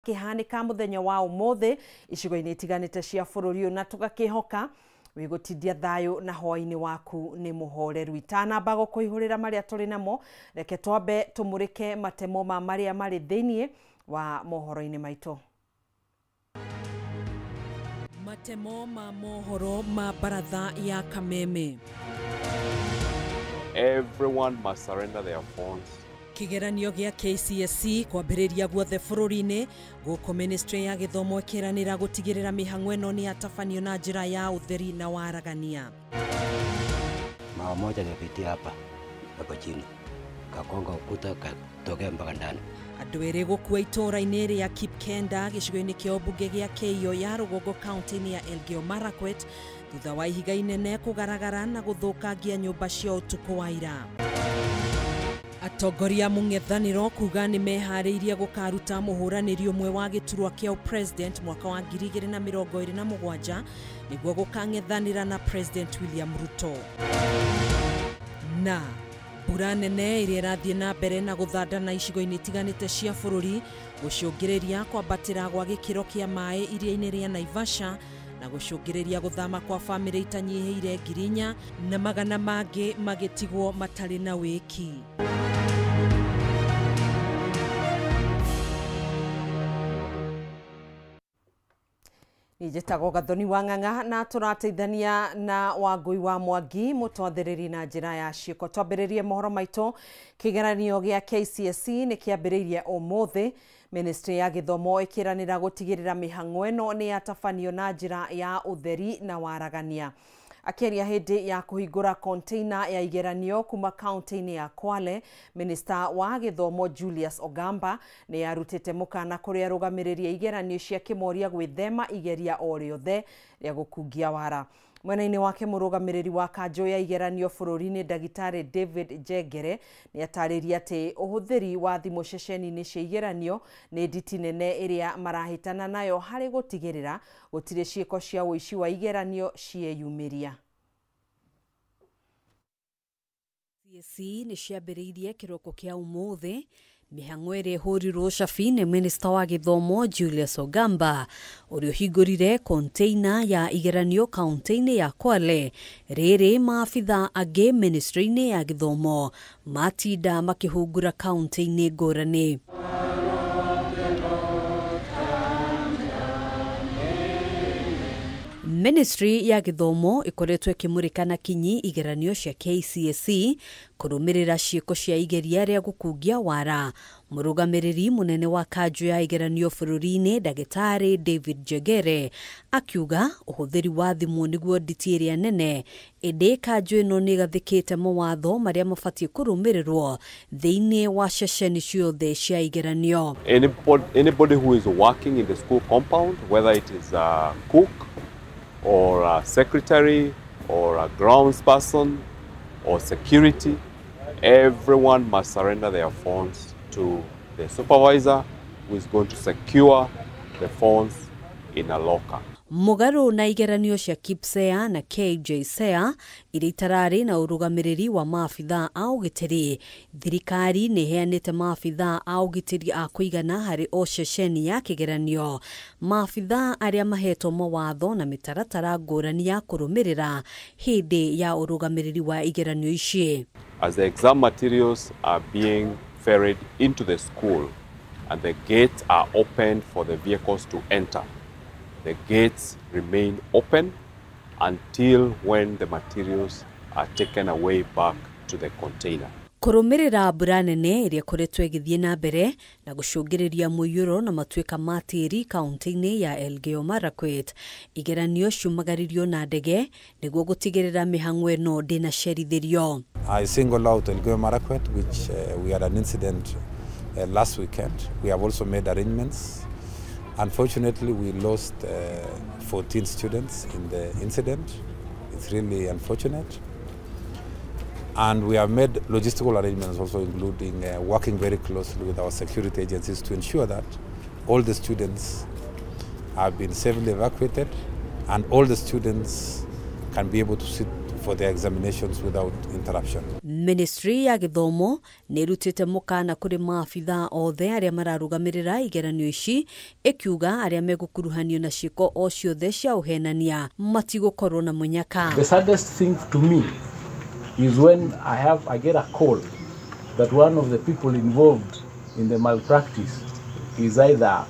Kihanika muthenya wa umuthi icigo-inĩ itiganĩte cia bũrũri ũyũ na tũgakĩhoka wĩgũtindia thayũ na hwaĩ-inĩ waku nĩ mũhoreru. Itanamba gũkũihũrĩra marĩa tũrĩ namo, reke twambe tũmũrĩke matemo ma marĩa marĩ thĩiniĩ wa mohoro-inĩ maitũ. Matemo ma mohoro ma baratha ya Kameme. Everyone must surrender their phones. Kigeranio gĩa KCSE kwambĩrĩria guothe bũrũri-inĩ gũkũ ministry ya gĩthomo ĩkĩranĩra gũtigĩrĩra mĩhang'o ĩno nĩ yatabanio na njĩra ya ũtheri na waragania. Mama moja alipitia hapa hapa chini kakonga ukuta katokea mpaka ndani. Andũ erĩ gũkua itũũra-inĩ rĩa Kipkenda gĩcigo-inĩ kĩa ũmbunge gĩa Keiyo ya rũgongo kaunti-inĩ ya Elgeyo Marakwet thutha wa ihiga inene kũgaragara na gũthũkangia nyũmba cia ũtukũ wa ira. Atongoria mũng'ethanĩro kuga nĩ meharĩirie gũkaruta mũhũranĩri ũmwe wa gĩturwa kĩa president mwaka wa 2027 nĩguo gũkang'ethanĩra na President William Ruto. Na mbura nene ĩrĩa ĩrathiĩ na mbere na gũthandana icigo-inĩ itiganĩte cia bũrũri gũcũngĩrĩria kwambatĩra gwa gĩkĩro kĩa maĩ iria-inĩ rĩa Naivasha na gũcũngĩrĩria gũthama kwa bamĩrĩ itanyihĩire 4,000 na magana mangĩ magĩtigwo matarĩ na wĩki. Njĩtagwo Gathoni wa Ng'ang'a na tũrateithania na Wangui wa Mwangi mũtwathĩrĩri na njĩra ya ciĩko. Twambĩrĩrie mohoro maitũ. Kĩgeranio gĩa KCSE nĩ kĩambĩrĩirie ũmũthĩ. Ministry ya gĩthomo ĩkĩranĩra gũtigĩrĩra mĩhang'o ĩno nĩ yatabanio na njĩra ya ũtheri na waragania. Akĩaria hĩndĩ ya kũhingũra container ya igeranio kuma kaunti-inĩ ya Kwale, Minister wa gĩthomo Julius Ogamba nĩ arutĩte mũkana kũrĩ arũgamĩrĩri a igeranio cia kĩmoria gwĩthema igeria o rĩothe rĩa gũkungia wara. Mwena-inĩ wake mũrũgamĩrĩri wa kanjũ ya igeranio bũrũri-inĩ ndagĩtarĩ David Njengere nĩ atarĩria atĩ ũhũthĩri wa thimũ ceceni-inĩ cia igeranio nĩ nditi nene ĩrĩa marahĩtana nayo harĩ gũtigĩrĩra gũtirĩ ciĩko cia ũici wa igeranio cieyumĩria. KCSE nĩ ciambĩrĩirie kĩroko kĩa ũmũthĩ. Mĩhang'o ĩrĩa ĩhũrirwo cabi nĩ Minister wa gĩthomo Julius Ogamba ũrĩa ũhingũrire container ya igeranio kaunti-inĩ ya Kwale. Rĩrĩ maabitha angĩ ministry-inĩ ya gĩthomo matinda makĩhungura kaunti-inĩ ngũrani. Ministry ya gĩthomo ĩkoretwo ĩkĩmũrĩka na kinyi igeranio cia KCSE kũrũmĩrĩra ciĩko cia igeria rĩa gũkungia wara. Mũrũgamĩrĩri mũnene wa kanjũ ya igeranio bũrũri-inĩ ndagĩtarĩ David Njengere akiuga ũhũthĩri wa thimũ nĩguo nditi ĩrĩa nene, ĩndĩ kanjũ ĩno nĩ ĩgathĩkĩte mawatho marĩa mabatiĩ kũrũmĩrĩrwo thĩinĩ wa ceceni ciothe cia igeranio. Anybody who is working in the school compound, whether it is a cook or a secretary or a grounds person or security, everyone must surrender their phones to the supervisor who is going to secure the phones in a locker. Mũgarũ na igeranio cia KPSEA na KJSEA iria itararĩ na ũrũgamĩrĩri wa maabitha a ũgitĩri, thirikari nĩ ĩheanĩte maabitha a ũgitĩri a kũigana harĩ o ceceni ya kĩgeranio. Maabitha arĩa mahetwo mawatho na mĩtaratara ngũrani ya kũrũmĩrĩra hĩndĩ ya ũrũgamĩrĩri wa igeranio ici. As the exam materials are being ferried into the school and the gates are opened for the vehicles to enter, the gates remain open until when the materials are taken away back to the container. Kũrũmĩrĩra mbura nene ĩrĩa ĩkoretwo ĩgĩthiĩ na mbere na gũcũngĩrĩria mũiyũro na matuĩka ma tĩri kaunti-inĩ ya Elgeyo Marakwet, igeranio ciumagaririo na ndege nĩguo gũtigĩrĩra mĩhang'o ĩno ndĩnacerithĩrio. I single out Elgeyo Marakwet, which we had an incident last weekend. We have also made arrangements. Unfortunately, we lost 14 students in the incident. It's really unfortunate. And we have made logistical arrangements also, including working very closely with our security agencies to ensure that all the students have been safely evacuated and all the students can be able to sit for their examinations without interruption. Ministry ya gĩthomo nĩ ĩrutĩte mũkana kũrĩ maabithaa othe arĩa mararũgamĩrĩra igeranio ici, ĩkiuga arĩa megũkuruhanio na ciĩko o ciothe cia ũhenania matigũkorwo na mũnyaka. The saddest thing to me is when I get a call that one of the people involved in the malpractice is either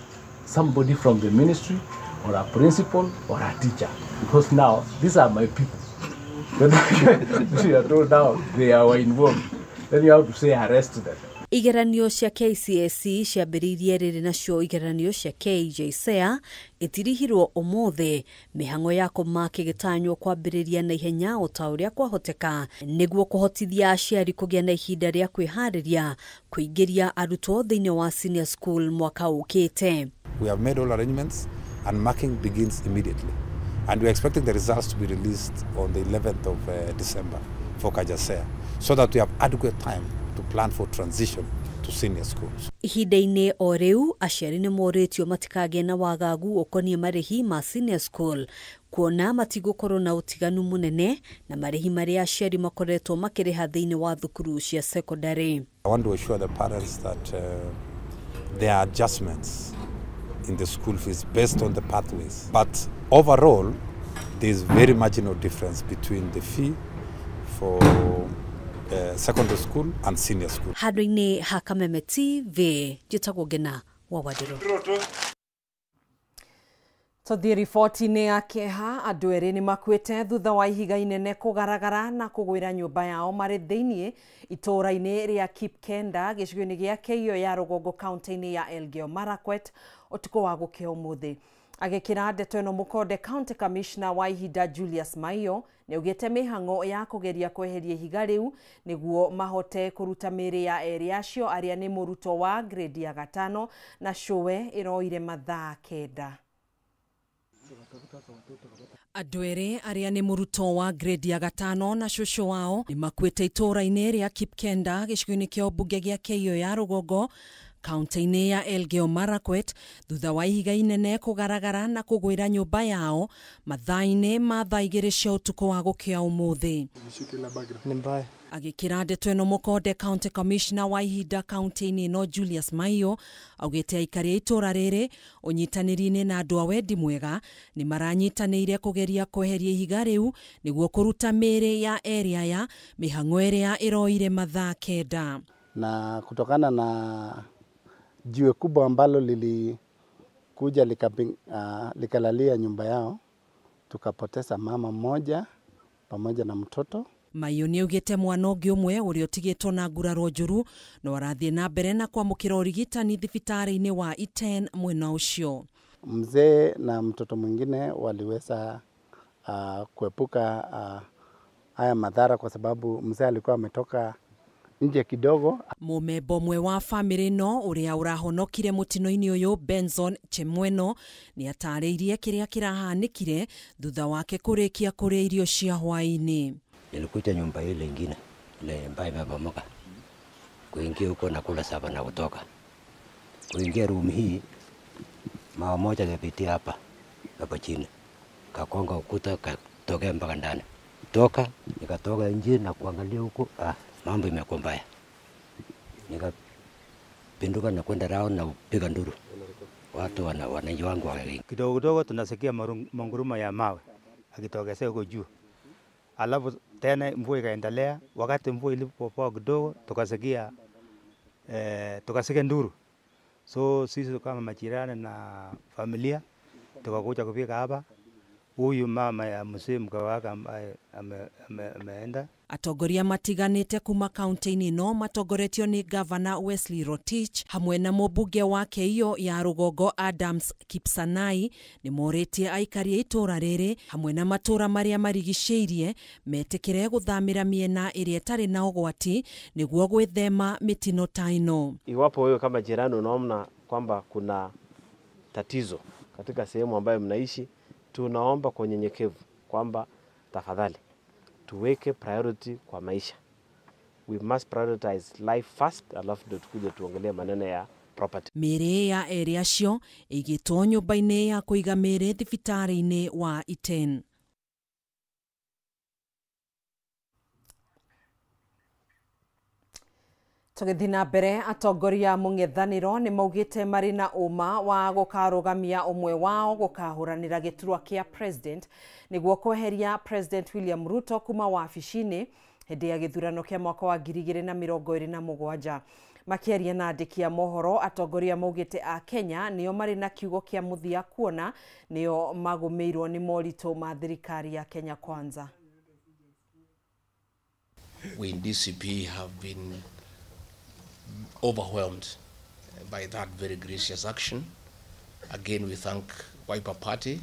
somebody from the ministry or a principal or a teacher, because now these are my people. When you are told now they are involved, then you have to say arrest them. Igeranio cia KCSE ciambĩrĩirie rĩrĩ nacio igeranio cia KJSEA itirihirwo ũmũthĩ, mĩhang'o ya kũmaka ĩgĩtanywo kwambĩrĩria na ihenya o ta ũrĩa kwahoteka nĩguo kũhotithia aciari kũgĩa na ihinda rĩa kwĩharĩria kũingĩria arutwo thĩinĩ wa senior school mwaka ũkĩte. We have made all arrangements and marking begins immediately. And we are expecting the results to be released on the 11th of December for KJSEA, so that we have adequate time to plan for transition to senior schools. Ihinda-inĩ o rĩu aciari nĩ morĩtio matikagĩe na wagagu ũkoniĩ marĩhi ma senior school, kuona matigũkorwo na ũtiganu mũnene na marĩhi marĩa aciari makoretwo makĩrĩha thĩinĩ wa thukuru cia secondary. I want to assure the parents that there are adjustments in the school fees based on the pathways. But overall, there is very marginal difference between the fee for secondary school and senior school. Handũ-inĩ ha Kameme TV, njĩtagwo Ngena wa Wandirũ. Tũthiĩ riboti-inĩ ya kĩeha, andũ erĩ nĩ makuĩte thutha wa ihiga inene kũgaragara na kũgwĩra nyũmba yao marĩ thĩiniĩ itũũra-inĩ rĩa Kipkenda gĩcigo-inĩ gĩa Keiyo ya rũgongo kaunti-inĩ ya Elgeyo Marakwet ũtukũ wa gũkĩa ũmũthĩ. Agĩkĩra ndeto ĩno mũkonde, County Commissioner wa ihinda Julius Maiyo nĩaugĩte mĩhang'o ya kũgeria kweheria ihiga rĩu nĩguo mahote kũruta mĩĩrĩ ya erĩ acio arĩa nĩ mũrutwo wa grade ya 5 na cũwe ĩroire mathaa 9. Andũ erĩ arĩa nĩ mũrutwo wa grade ya 5 na cũcũ wao nĩ makuĩte itũũra-inĩ rĩa Kipkenda gĩcigo-inĩ kĩa ũmbunge gĩa Keiyo ya rũgongo kaunti-inĩ ya Elgeyo Marakwet thutha wa ihiga inene kũgaragara na kũgwĩra nyũmba yao mathaa-inĩ ma thaa 2 cia ũtukũ wa gũkĩa ũmũthĩ. Agĩkĩra ndeto ĩno mũkonde, County Commissioner wa ihinda kaunti-inĩ ĩno Julius Maiyo augĩte aikari a itũũra rĩrĩ ũnyitanĩri-inĩ na andũ a wendi mwega nĩ maranyitanĩire kũgeria kweheria ihiga rĩu nĩguo kũruta mĩĩrĩ ya erĩ aya mĩhang'o ĩrĩa ĩroire mathaa 9. Na kutokana na jiwe kubwa ambalo lilikuja likalalia nyumba yao, tukapoteza mama mmoja pamoja na mtoto. Maiyo nĩaugĩte mwana ũngĩ ũmwe ũrĩa ũtigĩtwo na nguraro njũru no arathiĩ na mbere na kwamũkĩra ũrigitani thibitarĩ-inĩ wa Iten mwena ũcio. Mzee na mtoto mwingine waliweza kuepuka haya madhara kwa sababu mzee alikuwa ametoka nje kidogo. Mũmemba ũmwe wa bamĩrĩ ĩno ũrĩa ũrahonokire mũtino-inĩ ũyũ Benson Chemweno nĩatarĩirie kĩrĩa kĩrahanĩkire thutha wake kũrĩkia kũrĩa irio cia hwaĩ-inĩ. Nilikuta nyumba ile ingine ile ambayo imebomoka, kuingia huko na kula saba na kutoka. Kuingia room hii, mawe moja kapitia hapa hapa chini, kakonga ukuta, katokea mpaka ndani. Toka nikatoka nje na kuangalia huko, mambo imekuwa mbaya. Nikapinduka na kwenda round na kupiga nduru, watu wananchi wangu wakaingia. Kidogo kidogo tunasikia manguruma ya mawe akitokezea huko juu. Alafu tena mvua ikaendelea. Wakati mvua ilipopoa kidogo tukasikia nduru. So sisi kama majirani na familia tukakuja kufika hapa. Huyu mama ya mzee mke wake ambaye ameenda. Atongoria matiganĩte kuma kaunti-inĩ ĩno matongoretio nĩ Gavana Wesley Rotich hamwe na mũmbunge wa Keiyo ya rũgongo Adams Kipsanai nĩ morĩtie aikari a itũũra rĩrĩ hamwe na matũũra marĩa marigicĩirie metĩkĩre gũthamĩra mĩena ĩrĩa ĩtarĩ na ũgwati nĩguo gwĩthema mĩtino ta ĩno. Iwapo wewe kama jirani unaona kwamba kuna tatizo katika sehemu ambayo mnaishi, tunaomba kwa unyenyekevu kwamba tafadhali tuweke priority kwa maisha. We must prioritize life first, alafu ndio tukuje tuongelee maneno ya property. Mĩĩrĩ ya erĩ acio ĩigĩtwo nyũmba-inĩ ya kũiga mĩĩrĩ thibitarĩ-inĩ wa Iten. Tũgĩthiĩ na mbere, atongoria mũng'ethanĩro nĩ maugĩte marĩ na ũma wa gũkarũgamia ũmwe wao gũkahũranĩra gĩturwa kĩa president nĩguo kweheria President William Ruto kuma wabici-inĩ hĩndĩ ya gĩthurano kĩa mwaka wa 2027. Makĩaria na andĩki a mohoro, atongoria maugĩte a Kenya nĩo marĩ na kiugo kĩa mũthia kuona nĩo magũmĩirwo nĩ moritũ ma thirikari ya Kenya Kwanza. We in DCP have been overwhelmed by that very gracious action. Again, we thank Wiper Party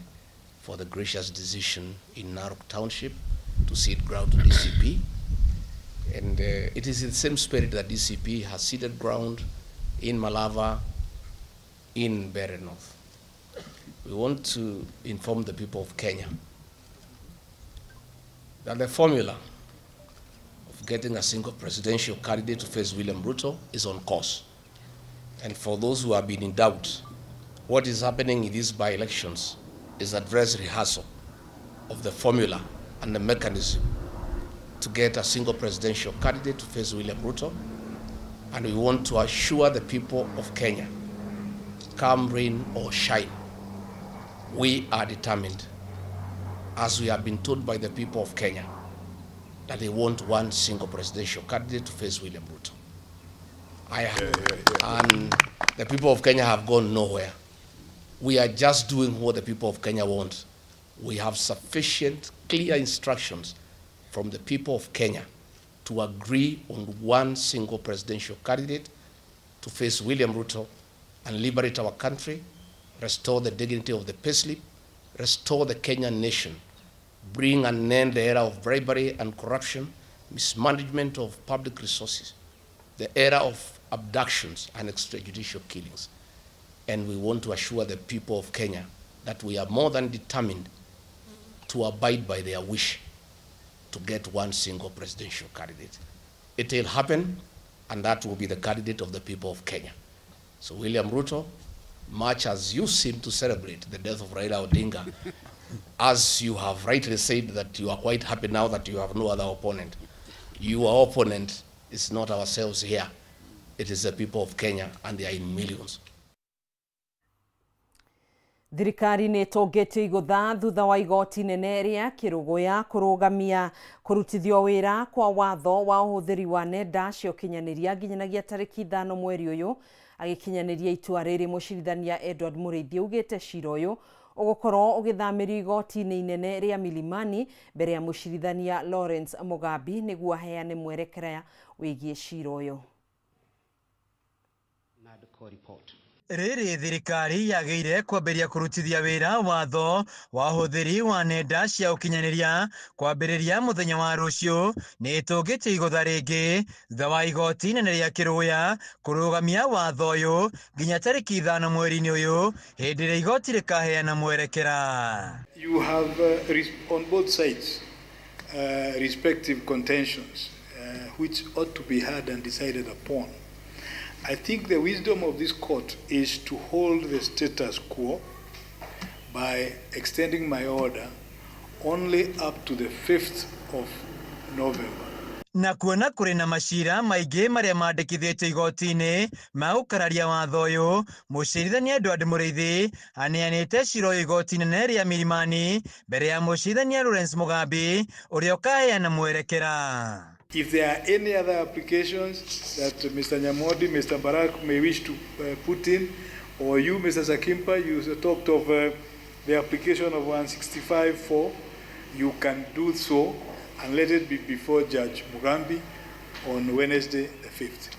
for the gracious decision in Narok Township to cede ground to DCP. And it is in the same spirit that DCP has ceded ground in Malava, in Mbeere North. We want to inform the people of Kenya that the formula of getting a single presidential candidate to face William Ruto is on course. And for those who have been in doubt, what is happening in these by-elections is a dress rehearsal of the formula and the mechanism to get a single presidential candidate to face William Ruto. And we want to assure the people of Kenya, come rain or shine, we are determined, as we have been told by the people of Kenya, that they want one single presidential candidate to face William Ruto. And the people of Kenya have gone nowhere. We are just doing what the people of Kenya want. We have sufficient, clear instructions from the people of Kenya to agree on one single presidential candidate to face William Ruto and liberate our country, restore the dignity of the payslip, restore the Kenyan nation, bring an end the era of bribery and corruption, mismanagement of public resources, the era of abductions and extrajudicial killings. And we want to assure the people of Kenya that we are more than determined to abide by their wish to get one single presidential candidate. It will happen, and that will be the candidate of the people of Kenya. So William Ruto, much as you seem to celebrate the death of Raila Odinga, as you have rightly said that you are quite happy now that you have no other opponent. Your opponent is not ourselves here. It is the people of Kenya, and they are in millions. Thirikari nĩ ĩtũngĩtio igũtha thutha wa igoti nene rĩa Kĩrũgũya kũrũgamia kũrutithio wĩra kwa watho wa ũhũthĩri wa nenda cia ũkinyanĩria nginyanagia tarĩki 5 mweri ũyũ. Agĩkinyanĩria itua rĩrĩ, mũcirithania Edward Mũrĩithi augĩte cira ũyũ ũgũkorwo ũgĩthamĩrio igoti-inĩ inene rĩa Milimani mbere ya mũcirithania Lawrence Mugambi nĩguo aheane mwerekera wĩgiĩ cira ũyũ. Rĩrĩ thirikari yagĩire kwambĩrĩria kũrutithia wĩra watho wa ũhũthĩri wa nenda cia ũkinyanĩria kwambĩrĩria mũthenya wa rũciũ nĩ ĩtũngĩtie igũtha rĩngĩ thutha wa igoti inene rĩa Kĩrũya kũrũgamia watho ũyũ nginya tarĩki 5 mweri-inĩ ũyũ hĩndĩ ĩrĩa igoti rĩkaheana mwerekera. You have on both sides respective contentions which ought to be heard and decided upon. I think the wisdom of this court is to hold the status quo by extending my order only up to the 5th of November. Na kuona kũrĩ na macira maingĩ marĩa mandĩkithĩtio igoti-inĩ ma gũkararia watho ũyũ, mũcirithania Edward Mũrĩithi aneanĩte cira ũyũ igoti inene rĩa Milimani mbere ya mũcirithania Lawrence Mugambi ũrĩa ũkaheana mwerekera. If there are any other applications that Mr. Nyamodi, Mr. Barak may wish to put in, or you, Mr. Sakimpa, you talked of the application of 165(4), you can do so and let it be before Judge Mugambi on Wednesday the 5th.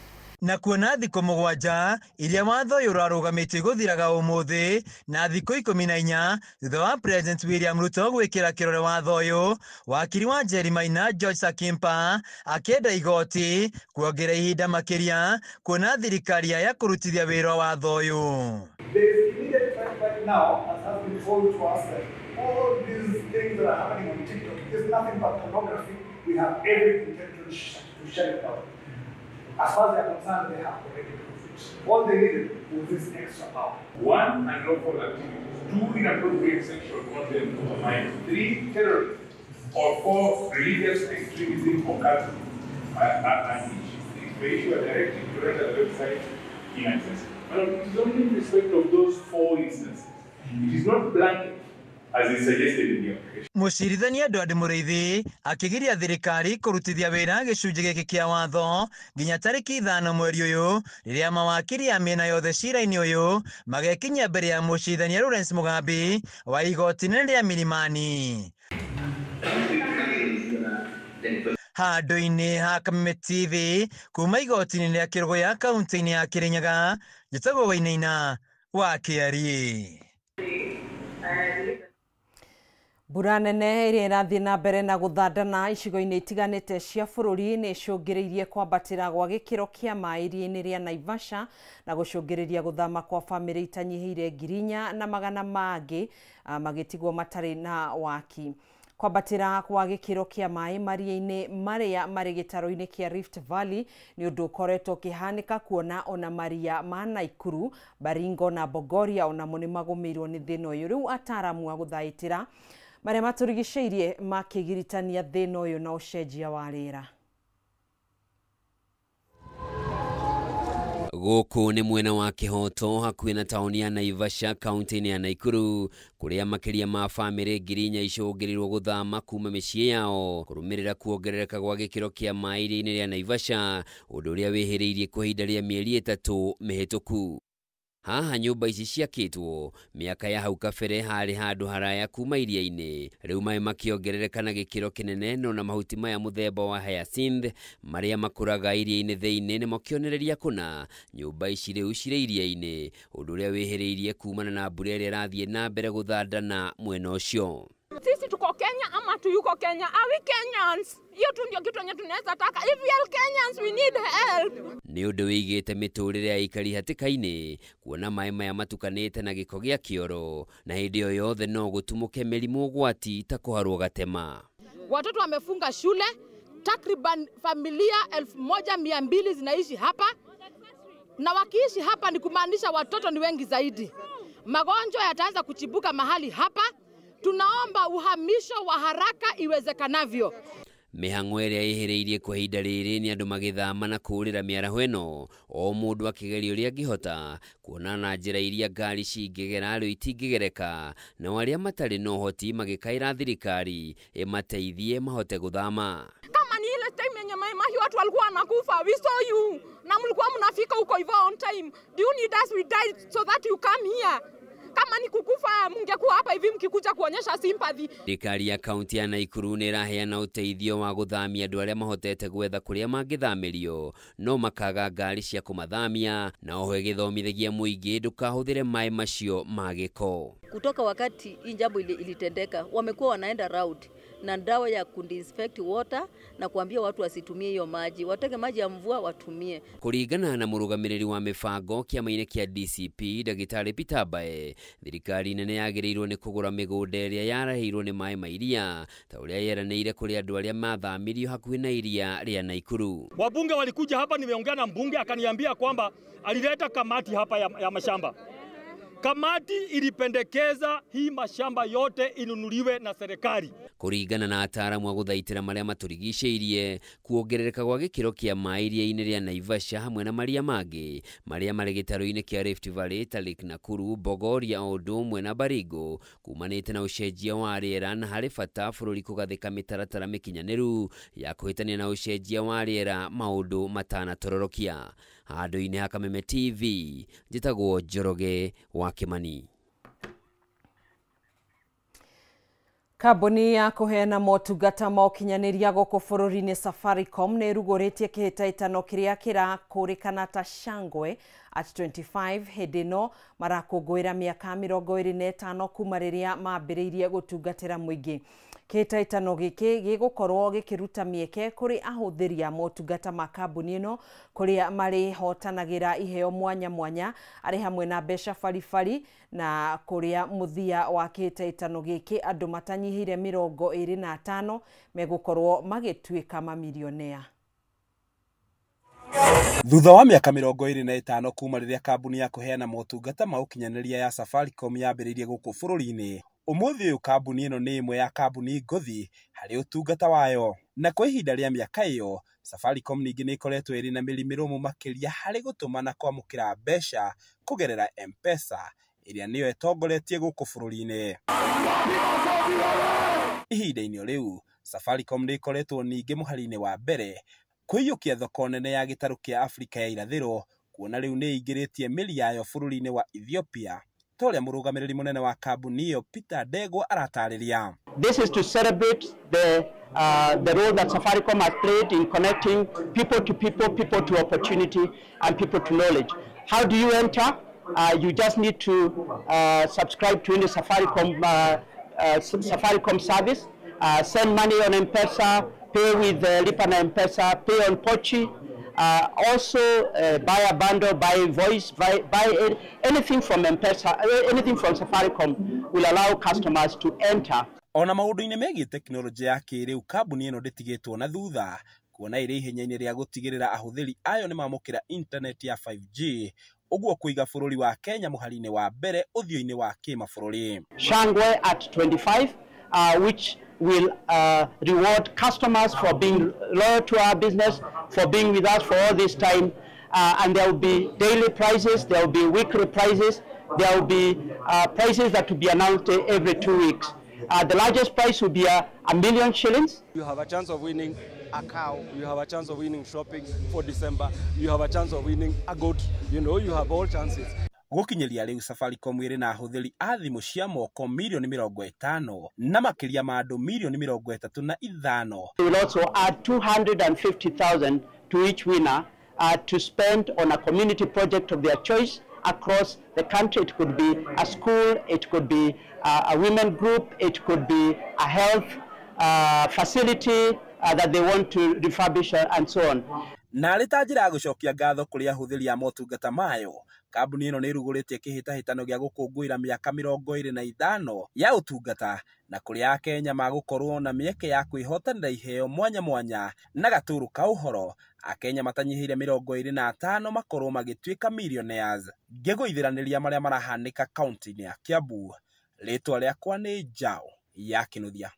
Na kuona thikũ 7 iria watho ũyũ ũrarũgamĩtio gũthiraga ũmũthĩ na thikũ 14 thutha wa President William Ruto gwĩkĩra kĩrore watho ũyũ, wakiri wa Njeri Maina George Sakimpa akĩenda igoti kuongerera ihinda makĩria kuona thirikari ya kũrutithia wĩra watho ũyũ. There is immediate threat right now, as has been told to us, that all these things that are happening on TikTok is nothing but pornography. We have every intention to shut it down. As far as they are concerned, they have already proved it. All they needed was this extra power. 1, unlawful activities. 2, inappropriate sexual content of a minor. 3, terrorism. Or 4, religious extremism or cultism. And each It may issue a directive to render the website inaccessible. But it is only in respect of those 4 instances. It is not blanket, as is suggested in the application. Mũcirithania Edward Mũrĩithi akĩgiria thirikari kũrutithia wĩra gĩcunjĩ gĩkĩ kĩa watho nginya tarĩki 5 mweri ũyũ, rĩrĩa mawakiri a mĩena yothe cira-inĩ ũyũ magekinyia mbere ya mũcirithania Lawrence Mugambi wa igoti inene rĩa Milimani. Handũ-inĩ ha Kameme TV kuma igoti-inĩ rĩa Kĩrũgũya kaunti-inĩ ya Kĩrĩnyaga, njĩtagwo Wainaina wa Kĩariĩ. Mbura nene ĩrĩa ĩrathiĩ na mbere na gũthandana icigo-inĩ itiganĩte cia bũrũri nĩ ĩcũngĩrĩirie kwambatĩra gwa gĩkĩro kĩa maĩ iria-inĩ rĩa Naivasha na gũcũngĩrĩria gũthama kwa bamĩrĩ itanyihĩire 4,400 mangĩ magĩtigwo matarĩ na waki. Kwambatĩra kwa gĩkĩro kĩa maĩ maria-inĩ marĩa marĩ gĩtaro-inĩ kĩa Rift Valley nĩ ũndũ ũkoretwo ũkĩhanĩka kuona ona maria ma Naikuru, Baringo na Bogoria onamo nĩ magũmĩirwo nĩ thĩna ũyũ. Rĩu ataaramu a gũthaitĩra marĩa matũrigicĩirie makĩgiritania thĩna ũyũ na ũcenjia wa rĩera. Gũkũ nĩ mwena wa Kĩhoto hakuhĩ na taũni ya Naivasha kaunti-inĩ ya Naikuru, kũrĩa makĩria ma bamĩrĩ 4,000 icũngĩrĩirwo gũthama kuma mĩciĩ yao kũrũmĩrĩra kuongerereka gwa gĩkĩro kĩa maĩ iria-inĩ rĩa Naivasha, ũndũ ũrĩa wĩhĩrĩirie kwa ihinda rĩa mĩeri 3 mĩhĩtũku. Haha nyũmba ici ciakĩtwo mĩaka ya hau kabere harĩ handũ haraya kuma iria-inĩ, rĩu maĩ makĩongerereka na gĩkĩro kĩnene, no na mahuti maya mũthemba wa hyacinth marĩa makũraga iria-inĩ thĩinĩ nĩmo kĩonereria kũna. Nyũmba ici rĩu cirĩ iria-inĩ, ũndũ ũrĩa wĩhĩrĩirie kumana na mbura ĩrĩa ĩrathiĩ na mbere gũthandana mwena ũcio. Sisi tuko Kenya ama tuyuko Kenya? Are we Kenyans? Hiyo tu ndio kitu yenye tunaweza taka. If we are Kenyans, we need help. Nĩ ũndũ wĩigĩte mĩtũrĩre ya aikari hatĩka-inĩ kuona maĩ maya matukanĩte na gĩko gĩa kĩoro, na hĩndĩ o yothe no gũtumũke mĩrimũ ũgwati ta kũharwo gatema. Watoto wamefunga shule, takriban familia 1200 zinaishi hapa, na wakiishi hapa ni kumaanisha watoto ni wengi zaidi. Magonjwa yataanza kuchibuka mahali hapa. Tunaomba uhamisho wa haraka iwezekanavyo. Mĩhang'o ĩrĩa ĩhĩrĩirie kwa ihinda rĩrĩ nĩ andũ magĩthama na kũũrĩra mĩaraho ĩno, o mũndũ akĩgeria ũrĩa angĩhota kuona na njĩra iria ngari cingĩgera rĩu itingĩgereka, nao arĩa matarĩ na ũhoti magĩkaĩra thirikari ĩmateithie mahote gũthama. Kama ni ile time yenye Mai Mahiu watu walikuwa wanakufa, we saw you na mlikuwa mnafika huko hivyo on time. Do you need us we die so that you come here? Kama ni kukufa mungekuwa hapa hivi mkikuja kuonyesha sympathy. Thirikari ya kaunti ya Naikuru nĩ ĩraheana ũteithio wa gũthamia andũ arĩa mahotete gwetha kũrĩa mangĩthamĩrio, no makaga ngari cia kũmathamia, na oho ĩgĩthomithagia mũingĩ ndũkahũthĩre maĩ macio ma gĩko. Kutoka wakati hii jambo ilitendeka, wamekuwa wanaenda round na dawa ya kudisinfect water na kuambia watu wasitumie hiyo maji, watege maji ya mvua watumie. Kũringana na mũrũgamĩrĩri wa mĩbango kĩama-inĩ kĩa DCP Ndagĩtarĩ Peter Mbae, thirikari nene yagĩrĩirwo nĩ kũgũra mĩgũnda ĩrĩa yarahĩirwo nĩ maĩ ma iria ta ũrĩa yeranĩire kũrĩ andũ arĩa mathamirio hakuhĩ na iria rĩa Naikuru. Wabunge walikuja hapa, nimeongea na mbunge akaniambia kwamba alileta kamati hapa ya mashamba. Kamati ilipendekeza hii mashamba yote inunuliwe na serikali. Kũringana na ataaramu a gũthaitĩra marĩa matũrigicĩirie, kuongerereka gwa gĩkĩro kĩa maĩ iria-inĩ rĩa Naivasha hamwe na maria mangĩ marĩa marĩ gĩtarũ-inĩ kĩa Rift Valley ta Lake Nakuru, Bogoria o ũndũ ũmwe na Baringo kumanĩte na ũcenjia wa rĩera, na harĩ bata bũrũri kũgathĩka mĩtaratara mĩkinyanĩru ya kũhĩtania na ũcenjia wa rĩera maũndũ matanatororokia. Handũ-inĩ ha Kameme TV, njĩtagwo Njoroge wa Kĩmani. Kambuni ya kũheana motungata ma ũkinyanĩria gũkũ bũrũri-inĩ Safaricom nĩ ĩrugũrĩtie kĩhĩtahĩtano kĩrĩa kĩrakũrĩkana ta Shangwe at 25 hĩndĩ ĩno marakũngũĩra mĩaka 25 kuma rĩrĩa mambĩrĩirie gũtungatĩra mũingĩ. Kĩhĩtahĩtano gĩkĩ gĩgũkorwo gĩkĩruta mĩeke kũrĩ ahũthĩri a motungata ma kambuni ĩno kũrĩa marĩhotanagĩra iheo mwanya mwanya arĩ hamwe na mbeca baribari, na kũrĩa mũthia wa kĩhĩtahĩtano gĩkĩ andũ matanyihĩire 25 megũkorwo magĩtuĩka mamilionea. Thutha wa mĩaka 25 kuma rĩrĩa kambuni ya kũheana motungata ma ũkinyanĩria ya Safaricom yambĩrĩirie gũkũ bũrũri-inĩ, Ũmũthĩ ũyũ kambuni ĩno nĩ ĩmwe ya kambuni ngũthi harĩ ũtungata wayo. Na kwa ihinda rĩa mĩaka ĩyo, Safaricom ningĩ nĩ ĩkoretwo ĩrĩ na mĩri mĩrũmu makĩria harĩ gũtũma na kwamũkĩra mbeca kũgerera M-Pesa ĩrĩa nĩyo ĩtongoretie gũkũ bũrũri-inĩ. Ihinda-inĩ rĩu, Safaricom nĩ ĩkoretwo ningĩ mũhari-inĩ wa mbere kũiyũkia thoko nene ya gĩtarũ kĩa Afrika ya irathĩro kuona rĩu nĩ ĩingĩrĩtie mĩri yayo bũrũri-inĩ wa Ethiopia ta ũrĩa mũrũgamĩrĩri mũnene wa kambuni ĩyo Peter Ndegwa aratarĩria. This is to celebrate the role that Safaricom has played in connecting people to people, people to opportunity, and people to knowledge. How do you enter? You just need to subscribe to any Safaricom, Safaricom service, send money on M-Pesa, pay with Lipa na M-Pesa, pay on Pochi, also buy a bundle, buy voice, buy anything from M-Pesa, anything from Safaricom will allow customers to enter. Ona maũndũ-inĩ megiĩ tekinoronjĩ ya kĩrĩu kambuni ĩno ndĩtigĩtwo na thutha kuona ĩrĩ ihenya-inĩ rĩa gũtigĩrĩra ahũthĩri ayo nĩmamũkĩra intaneti ya 5G ũguo kũiga bũrũri wa Kenya mũhari-inĩ wa mbere ũthiũ-inĩ wa kĩmabũrũri. Shangwe at 25, which will reward customers for being loyal to our business, for being with us for all this time, and there will be daily prices, there will be weekly prices, there will be prices that will be announced every 2 weeks. The largest price will be 1,000,000 shillings. You have a chance of winning a cow, you have a chance of winning shopping for December, you have a chance of winning a goat, you know, you have all chances. Gũkinyĩria rĩu Safaricom ĩrĩ na ahũthĩri a thimũ cia moko mirioni 50 na makĩria ma andũ mirioni 35. We will also add 250,000 to each winner to spend on a community project of their choice across the country. It could be a school, it could be a women group, it could be a health facility that they want to refurbish and so on. Na arĩ ta njĩra ya gũcokia ngatho kũrĩ ahũthĩri a motungata mayo, kambuni ĩno nĩ ĩrugũrĩtie kĩhĩtahĩtano gĩa gũkũngũĩra mĩaka 25 ya ũtungata na kũrĩa Akenya magũkorwo na mĩeke ya kwĩhotanĩra iheo mwanya mwanya na gatũrũ ka ũhoro. Akenya matanyihĩire 25 makorwo magĩtuĩka millionaires. Ngĩgũithiranĩria marĩa marahanĩka kaunti-inĩ ya Kiambu, rĩtwa rĩakwa nĩ Njau ya Kĩnuthia.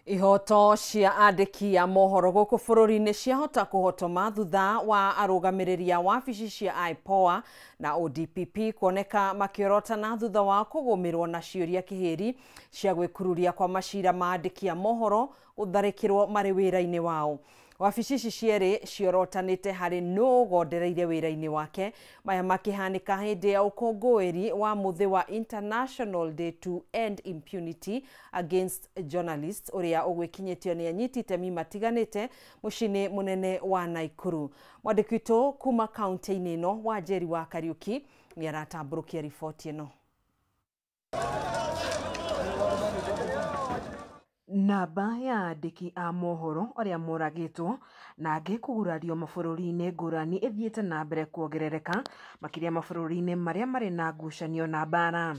Ihoto cia andĩki a mohoro gũkũ bũrũri-inĩ ciahota kũhotoma thutha wa arũgamĩrĩri a wabici cia IPOA na ODPP kuoneka makĩorotana thutha wa kũgũmĩrwo na ciũria kĩhĩri cia gwĩkururia kwa macira ma andĩki a mohoro gũtharĩkĩrwo marĩ wĩra-inĩ wao. Wabici ici cierĩ ciorotanĩte harĩ nũ ũgondereire wĩra-inĩ wake. Maya makĩhanĩka hĩndĩ ya ũkũngũĩri wa mũthĩ wa International Day to End Impunity Against Journalists ũrĩa ũgwĩkinyĩtio nĩ anyiti itemi matiganĩte mũciĩ-inĩ mũnene wa Naikuru. Mwandĩki witũ kuma kaunti-inĩ ĩno Wanjeri wa Kariuki nĩ aratambũrũkia riboti ĩno. Namba ya andĩki a mohoro arĩa moragĩtwo na angĩ kũgurario mabũrũri-inĩ ngũrani ĩthiĩte na mbere kuongerereka makĩria mabũrũri-inĩ marĩa marĩ na ngucanio na mbara.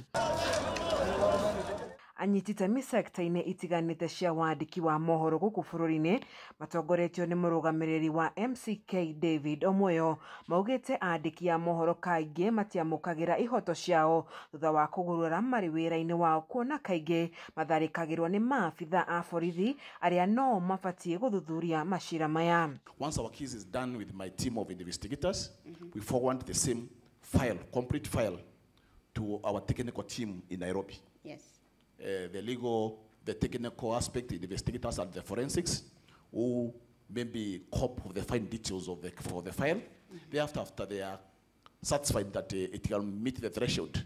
Anyiti itemi sekta-inĩ itiganĩte cia wandĩki wa mohoro gũkũ bũrũri-inĩ matongoretio nĩ mũrũgamĩrĩri wa MCK David Omoyo maugĩte andĩki a mohoro kaingĩ matiamũkagĩra ihoto ciao thutha wa kũgurara marĩ wĩra-inĩ wao kuona kaingĩ matharĩkagĩrwo nĩ maabitha a borithi arĩa no mabatiĩ gũthuthuria macira maya. Once our case is done with my team of investigators, we forward the same file, complete file, to our technical team in Nairobi. Yes. The legal, the technical aspect, the investigators and the forensics, who maybe cope with the fine details of the, for the file. Thereafter, after they are satisfied that it can meet the threshold,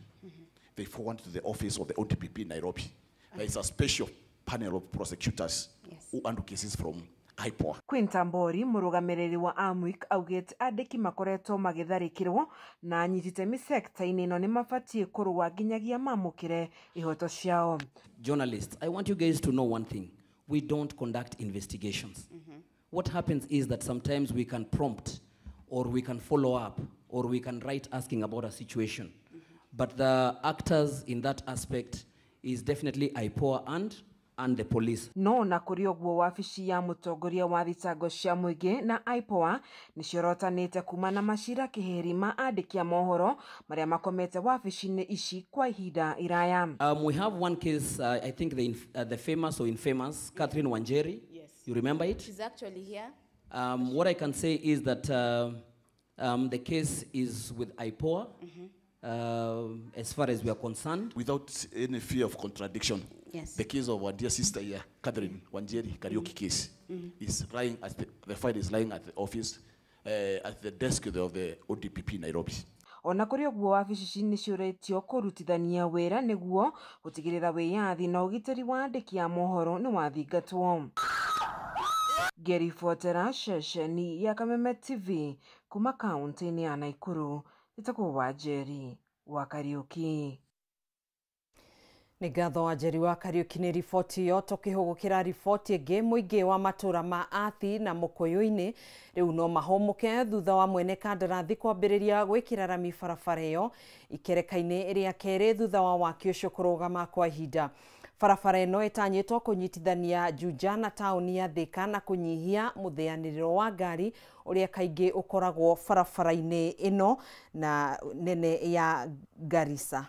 they forward to the office of the ODPP in Nairobi. There is a special panel of prosecutors who handle cases from IPOA. Quinta Mbori mũrũgamĩrĩri wa Amwick augĩte andĩki makoretwo magĩtharĩkĩrwo na anyiti itemi sekta-inĩ ĩno nĩmabatiĩ kũrũa nginyagia mamũkĩre ihoto ciao. Journalists, I want you guys to know one thing. We don't conduct investigations. What happens is that sometimes we can prompt or we can follow up or we can write asking about a situation. But the actors in that aspect is definitely IPOA and and the police. No na kũrĩ ũguo wabici ya mũtongoria wa thitango cia mũingĩ na IPOA nĩciorotanĩte kuma na macira kĩhĩri ma andĩki a mohoro marĩa makomete wabici-inĩ ici kwa ihinda iraya. We have one case, I think the famous or infamous Catherine Wanjeri. Yes. You remember it? She's actually here. What I can say is that the case is with IPOA. As far as we are concerned. Without any fear of contradiction, yes. The case of our dear sister here, Catherine Wanjeri Kariuki case, is lying at the file is lying at the office, at the desk of the ODPP Nairobi. Ona kũrĩ ũguo wabici ici nĩciũrĩtio kũrutithania wĩra nĩguo gũtigĩrĩra wĩyathi na ũgitĩri wa andĩki a mohoro nĩwathingatwo. Ngĩribotera ceceni ya Kameme TV kuma kaũntĩ-inĩ ya Naikuru, njĩtagwo Wanjeri wa Kariuki. Nĩ ngatho Wanjeri wa Kariuki nĩ riboti ĩyo. Tũkĩhũgũkĩra riboti ĩngĩ, mũingĩ wa matũra ma Athi na Mũkũyũ-inĩ rĩu no mahũmũke thutha wa mwene kandarathi kwambĩrĩria gwĩkĩra rami barabara ĩyo ikereka-inĩ rĩa kerĩ thutha wa waki ũcio kũrũgama kwa ihinda. Barabara ĩno ĩtanyĩtwo kũnyitithania Juja na taũni ya Thika na kũnyihia mũtheanĩrĩro wa ngari ũrĩa kaingĩ ũkoragwo barabara-inĩ ĩno na nene ya Garissa.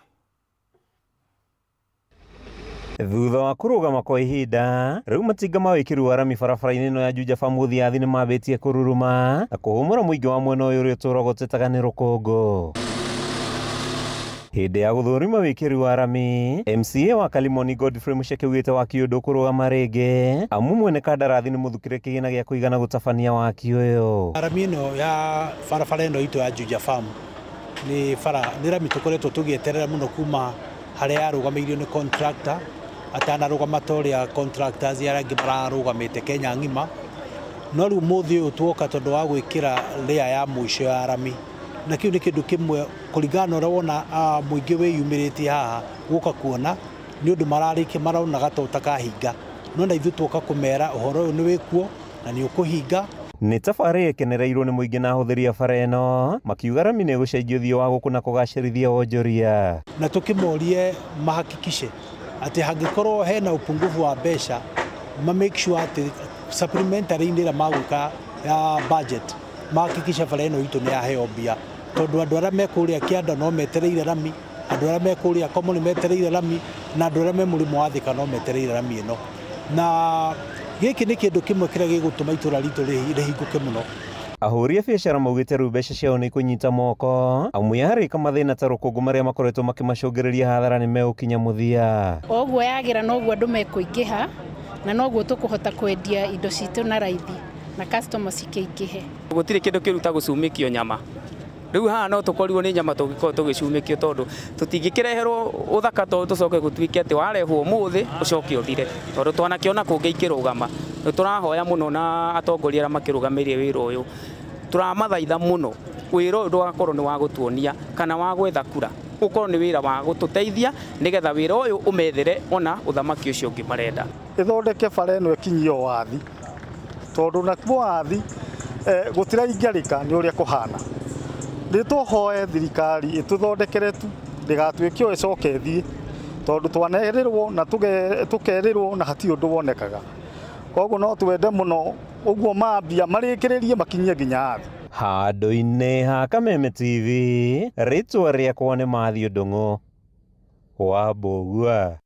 Thutha wa kũrũgama kwa ihinda rĩu matinga ma wĩkĩri wa rami barabara-inĩ ĩno ya Juja Bamuthi Athi nĩmambĩtie kũruruma na kũhũmũra mũingĩ wa mwena ũyũ ũrĩa ũtũũraga ũtetaga nĩ rũkũngũ. Hĩndĩ ya gũthũrima wĩkĩri wa rami, MCA wa Kalimoni Godfrey Mucheke augĩte waki ũyũ ndũkũrũgama rĩngĩ amu mwene kandarathi nĩ mũthukĩre kĩgĩna gĩa kũigana gũtabania waki ũyũ. Rami ĩno ya barabara ĩno itũ ya Juja Farm nĩ bara nĩ rami tũkoretwo tũgĩeterera mũno kuma harĩa yarũgamĩirio nĩ contractor atanarũgama ta ũrĩa contractors arĩa angĩ mararũgamĩte Kenya ng'ima, no rĩu mũthĩ ũyũ tuoka tondũ wa gwĩkĩra layer ya mũico ya rami, na kĩu nĩ kĩndũ kĩmwe kũringana na ũrĩa wona mũingĩ wĩyumĩrĩtie haha gũka kuona nĩ ũndũ mararĩkia maronaga ta ũtakahinga, no na ithuĩ tuoka kũmera ũhoro ũyũ nĩ wĩkuo na nĩ ũkũhinga. Nĩ tabarĩra ĩkenereirwo nĩ mũingĩ na ahũthĩri a bara ĩno makiuga rami nĩ ĩgũcenjia ũthiũ wa gũkũ na kũgacĩrithia wonjoria, na tũkĩmorie mahakikishe atĩ hangĩkorwo hena upungufu wa mbeca ma make sure atĩ supplementary-inĩ ĩrĩa magwĩka ya budget mahakikishe bara ĩno itũ nĩ yaheo mbia, tondũ andũ arĩa me kũrĩa kĩanda no metereire rami, andũ arĩa me kũrĩa Komo nĩ metereire rami, na andũ arĩa me mũrĩmo wa Thika no metereire rami ĩno. Na gĩkĩ nĩ kĩndũ kĩmwe kĩrĩa gĩgũtũma itũra ritũ rĩhingũke mũno. Ahũri a biacara maugĩte rĩu mbeca ciao nĩ ikũnyita moko amu yarĩka mathĩna ta rũkũngũ marĩa makoretwo makĩmacũngĩrĩria hathara nĩ megũkinya mũthia. O ũguo yagĩra noguo andũ mekũingĩha na noguo tũkũhota kwendia indo citũ na raithi na customer cikĩingĩhe. Gũtirĩ kĩndũ kĩruta gũcumĩkio nyama. Rĩu haha no tũkorirwo nĩ nyama tũngĩkorwo tũgĩcumĩkio tondũ tũtingĩkĩreherwo ũthaka tondũ tũcoke gũtuĩke atĩ warehwo ũmũthĩ ũcoke ũthire, tondũ twanakĩona kũngĩ ikĩrũgama. Nĩ tũrahoya mũno na atongoria arĩa makĩrũgamĩrĩire wĩra ũyũ, tũramathaitha mũno wĩra ũyũ ndũgakorwo nĩ wa gũtuonia kana wa gwetha kura, ũkorwo nĩ wĩra wa gũtũteithia nĩgetha wĩra ũyũ ũmethere ona ũthamaki ũcio ũngĩ marenda. Ĩthondeke bara ĩno ĩkinyio wathi, tondũ nakuo wathi gũtiraingĩrĩka nĩ ũrĩa kũhana. Nĩ tũhoe thirikari ĩtũthondekere tu ndĩgatuĩke o ĩcoke ĩthiĩ, tondũ twanerĩrwo na tũkerĩrwo na hatirĩ ũndũ wonekaga. Koguo no twende mũno ũguo mambia marĩkĩrĩrie makinyie nginya thĩ. Handũ-inĩ ha Kameme TV, rĩtwa rĩakwa nĩ Mathiũ Ndung'u wa Mbũgua.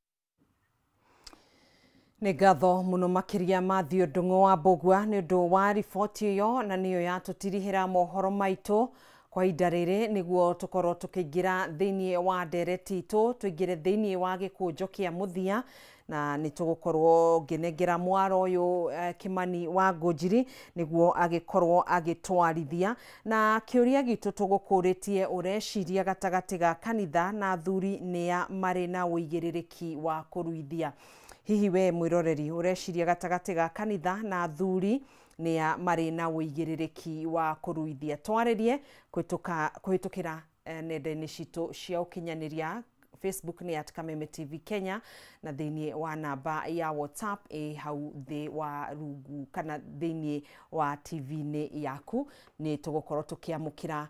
Nĩ ngatho mũno makĩria Mathiũ Ndung'u wa Mbũgua nĩ ũndũ wa riboti ĩyo, na nĩyo yatũtirihĩra mohoro maitũ kwa ihinda rĩrĩ nĩguo tũkorwo tũkĩingĩra thĩinĩ wa ndereti itũ, tũingĩre thĩinĩ wa gĩkũnjo kĩa mũthia, na nĩ tũgũkorwo ngĩnengera mwaro ũyũ Kĩmani wa Ngũnjiri nĩguo agĩkorwo agĩtwarithia. Na kĩũria gitũ tũgũkũrĩtie, ũreciria gatagatĩ ga kanitha na athuri nĩa marĩ na ũigĩrĩrĩki wa kũruithia? Hihi we mwĩroreri ũreciria gatagatĩ ga kanitha na athuri nĩa marĩ na ũigĩrĩrĩki wa kũruithia? Twarĩrie kũhĩtũkĩra nenda-inĩ citũ cia ũkinyanĩria Facebook nĩ at Kameme TV Kenya na thĩinĩ wa namba ya WhatsApp ĩ hau thĩ wa rungu kana thĩinĩ wa TV-inĩ yaku nĩ tũgũkorwo tũkĩamũkĩra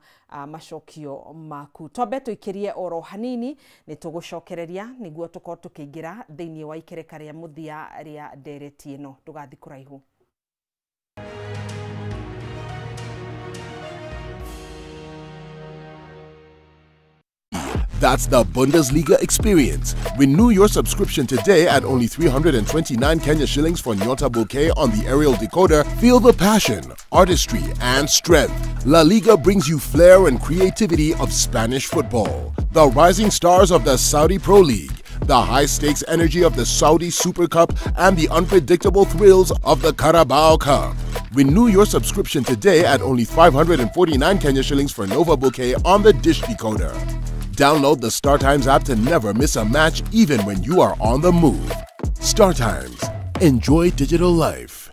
macokio maku. Twambe tũikĩrie oro hanini nĩ tũgũcokereria nĩguo tũkorwo tũkĩingĩra thĩinĩ wa ikereka rĩa mũthia rĩa ndereti ĩno. Ndũgathiĩ kũraihu. That's the Bundesliga experience. Renew your subscription today at only 329 Kenya shillings for Nyota Bouquet on the aerial decoder. Feel the passion, artistry, and strength. La Liga brings you flair and creativity of Spanish football. The rising stars of the Saudi Pro League, the high-stakes energy of the Saudi Super Cup, and the unpredictable thrills of the Carabao Cup. Renew your subscription today at only 549 Kenya shillings for Nova Bouquet on the Dish decoder. Download the StarTimes app to never miss a match, even when you are on the move. StarTimes. Enjoy digital life.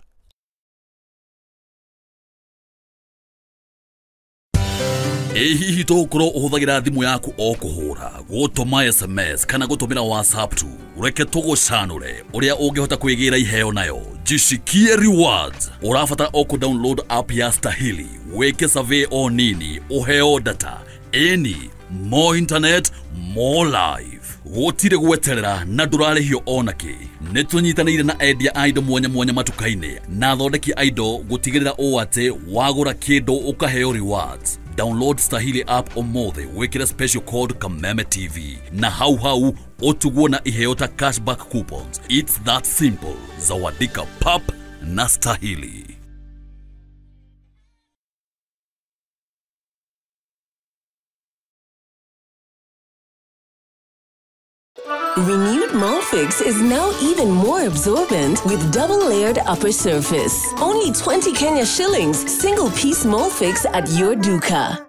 Ĩ hihi tũgũkorwo ũhũthagĩra thimũ yaku o kũhũra, gũtũma SMS kana gũtũmĩra WhatsApp tu? Reke tũgũcanũre ũrĩa ũngĩhota kwĩgĩra iheo nayo. Jishikie rewards. Ũrabatara o kũ-download app ya Stahili, wĩke survey o nini, ũheo data. Ĩni, more internet, more life. Gũtirĩ gweterera na ndũrarĩhio onakĩ. Nĩ tũnyitanĩire na endia a indo mwanya mwanya matuka-inĩ na athondeki a indo gũtigĩrĩra ũũ atĩ wagũra kĩndũ ũkaheo rewards. Download Stahili app ũmũthĩ wĩkĩre special code Kameme TV na hau hau ũtugwo na iheo ta cashback coupons. It's that simple. Zawadika pap na Stahili. Renewed Molfix is now even more absorbent with double-layered upper surface. Only 20 Kenya shillings, single-piece Molfix at your duka.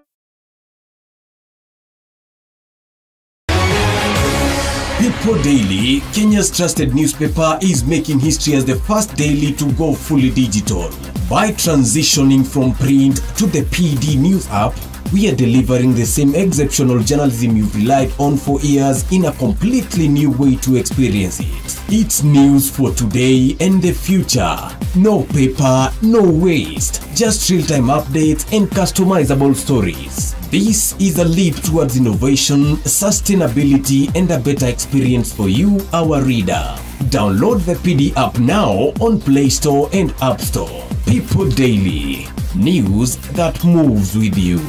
People Daily, Kenya's trusted newspaper, is making history as the first daily to go fully digital. By transitioning from print to the PD News app, we are delivering the same exceptional journalism you've relied on for years in a completely new way to experience it. It's news for today and the future. No paper, no waste. Just real-time updates and customizable stories. This is a leap towards innovation, sustainability, and a better experience for you, our reader. Download the PD app now on Play Store and App Store. People Daily. News that moves with you.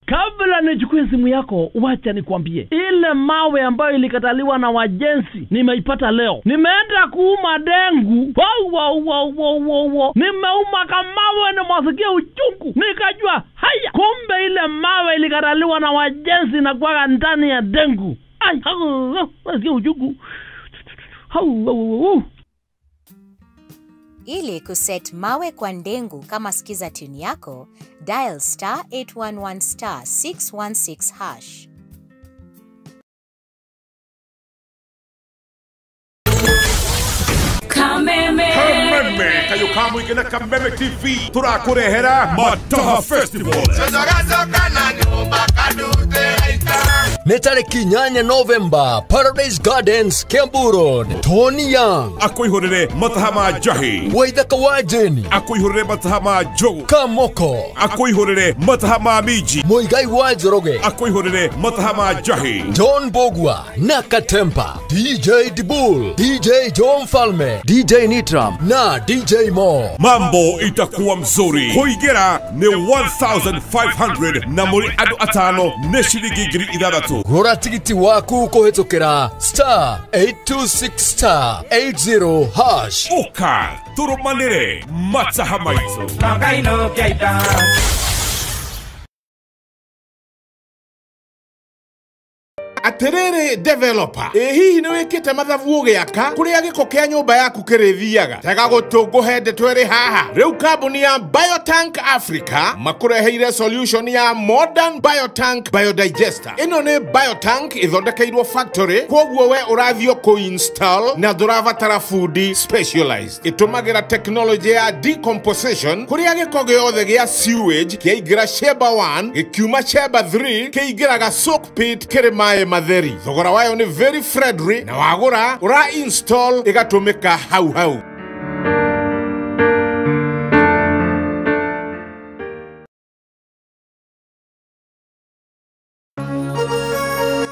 Kabla nichukue simu yako, wacha nikwambie, ile mawe ambayo ilikataliwa na wajenzi nimeipata leo. Nimeenda kuuma dengu. Wow, wow, wow, wow, wow, wow. Nimeuma kamawe na masikia uchungu. Nikajua haya, kumbe ile mawe ilikataliwa na wajenzi na kuwaga ndani ya dengu. Ai, masikia uchungu. Hau, hau, hau. Ili kuset mawe kwa ndengu kama skiza tune yako, dial star 811 star 616 hash. Kameme. Kameme. Kayo kamwe na Kameme TV. Turakurehera Mataha Festival. Nĩ tarĩki 8 November, Paradise Gardens, Kiambu Road. Tony Young akwĩhũrĩre mataha ma njahi, Waithaka wa Jeni akwĩhũrĩre mataha ma njogu, Kamoko akwĩhũrĩre mataha ma minji, Muigai wa Njoroge akwĩhũrĩre mataha ma njahi, John Bogwa na Katempa, DJ Dibul, DJ John Falme, DJ Nitram na DJ Mo. Mambo itakuwa mzuri. Kuingĩra nĩ 1500 na mũrĩ andũ atano nĩ ciringi 6000. Gũra tigiti waku kũhĩtũkĩra star 826 star 80 hash. Ũka tũrũmanĩre mataha maitũ. At Atĩrĩrĩ developer, ĩ hihi nĩ wĩkĩte mathabu ũgĩaka kũrĩa gĩko kĩa nyũmba yaku kĩrĩthiaga? Tega gũtũ ngũhe ndeto ĩrĩ haha. Rĩu kambuni ya Biotank Africa makũreheire solution ya modern Biotank biodigester. Ĩno nĩ Biotank ĩthondekeirwo factory, kwoguo we ũrathiĩ kũ-install na ndũrabatara fundi specialized. Ĩtũmagĩra technology ya decomposition kũrĩa gĩko gĩothe gĩa sewage kĩaingĩra chamber 1 gĩkiuma chamber 3 kĩingĩraga soak pit kĩrĩ maĩ matheri. Thogora wayo nĩ very friendly na wagũra ũra install ĩgatũmĩka hau hau.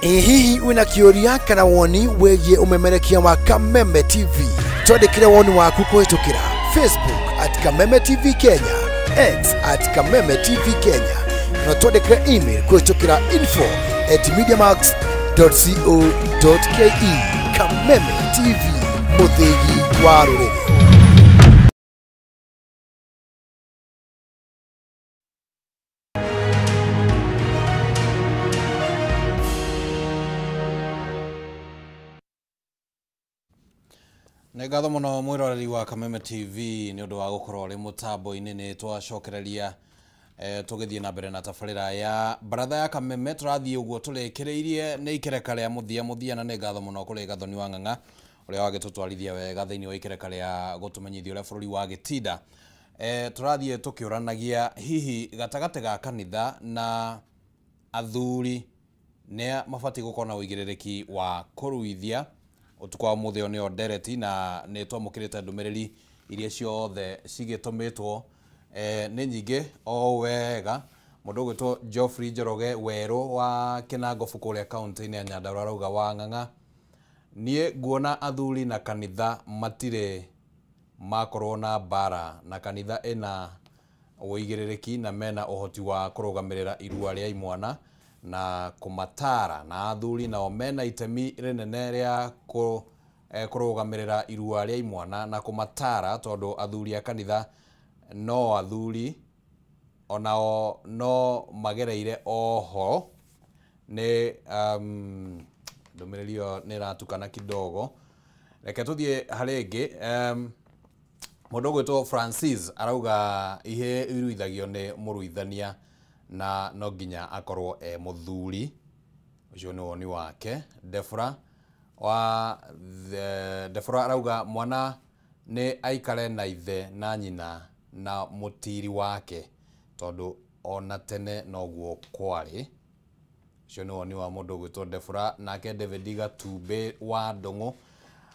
Ĩ hihi wĩna kĩũria kana woni wĩgiĩ ũmemerekia wa Kameme TV? Twandĩkĩre woni waku kũhĩtũkĩra Facebook at Kameme TV Kenya, X at Kameme TV Kenya, na twandĩkĩre email kũhĩtũkĩra info@mediamax.co.ke. Kameme TV, mũthĩgi wa rũrĩrĩ. Nĩ ngatho mũno mwĩroreri wa Kameme TV nĩ ũndũ wa gũkorwo ũrĩ mũtambo-inĩ. Nĩ twacokereria tũgĩthiĩ na mbere na tabarĩra ya baratha ya Kameme. Tũrathiĩ ũguo tũrĩkĩrĩirie nĩ ikereka rĩa mũthia mũthia, na nĩ ngatho mũno kũrĩ Gathoni wa Ng'ang'a ũrĩa wagĩtũtwarithia wega thĩinĩ wa ikereka rĩa gũtũmenyithia ũrĩa bũrũri wagĩtinda. Tũrathiĩ tũkĩũranagia hihi gatagatĩ ga kanitha na athuri nĩa mabatiĩ gũkorwo na ũigĩrĩrĩki wa kũruithia. Ũtukũ wa ũmũthĩ ũyũ nĩyo ndereti, na nĩ twamũkĩrĩte ndũmĩrĩri iria ciothe cigĩtũmĩtwo nĩ nyingĩ o wega. Mũndũ ũgwĩtwo Geoffrey Njoroge Werũ wa Kĩnangobu kũrĩa kaũntĩ-inĩ ya Nyandarua arauga, wa Ng'ang'a, niĩ nguona athuri na kanitha matirĩ makorwo na mbara, na kanitha ĩna ũigĩrĩrĩki na mena ũhoti wa kũrũgamĩrĩra irua rĩa imwana na kũmatara, na athuri nao mena itemi rĩnene rĩa kũrũgamĩrĩra irua rĩa imwana na kũmatara, tondũ athuri a kanitha no athuri onao no magereire oho. Nĩ ndũmĩrĩri ĩyo nĩ ĩratukana kidogo, reke tũthiĩ harĩ ĩngĩ. Mũndũ ũgwĩtwo Francis arauga ihĩĩ iruithagio nĩ mũruithania na no nginya akorwo e mũthuri. Ũcio nĩ woni wake. Defra wa Defra arauga mwana nĩ aikare na ithe na nyina na mũtiri wake, tondũ ona tene noguo kwarĩ. Ũcio nĩ woni wa mũndũ ũgwĩtwo Defra. Nake David Gatumbĩ wa Ndũng'ũ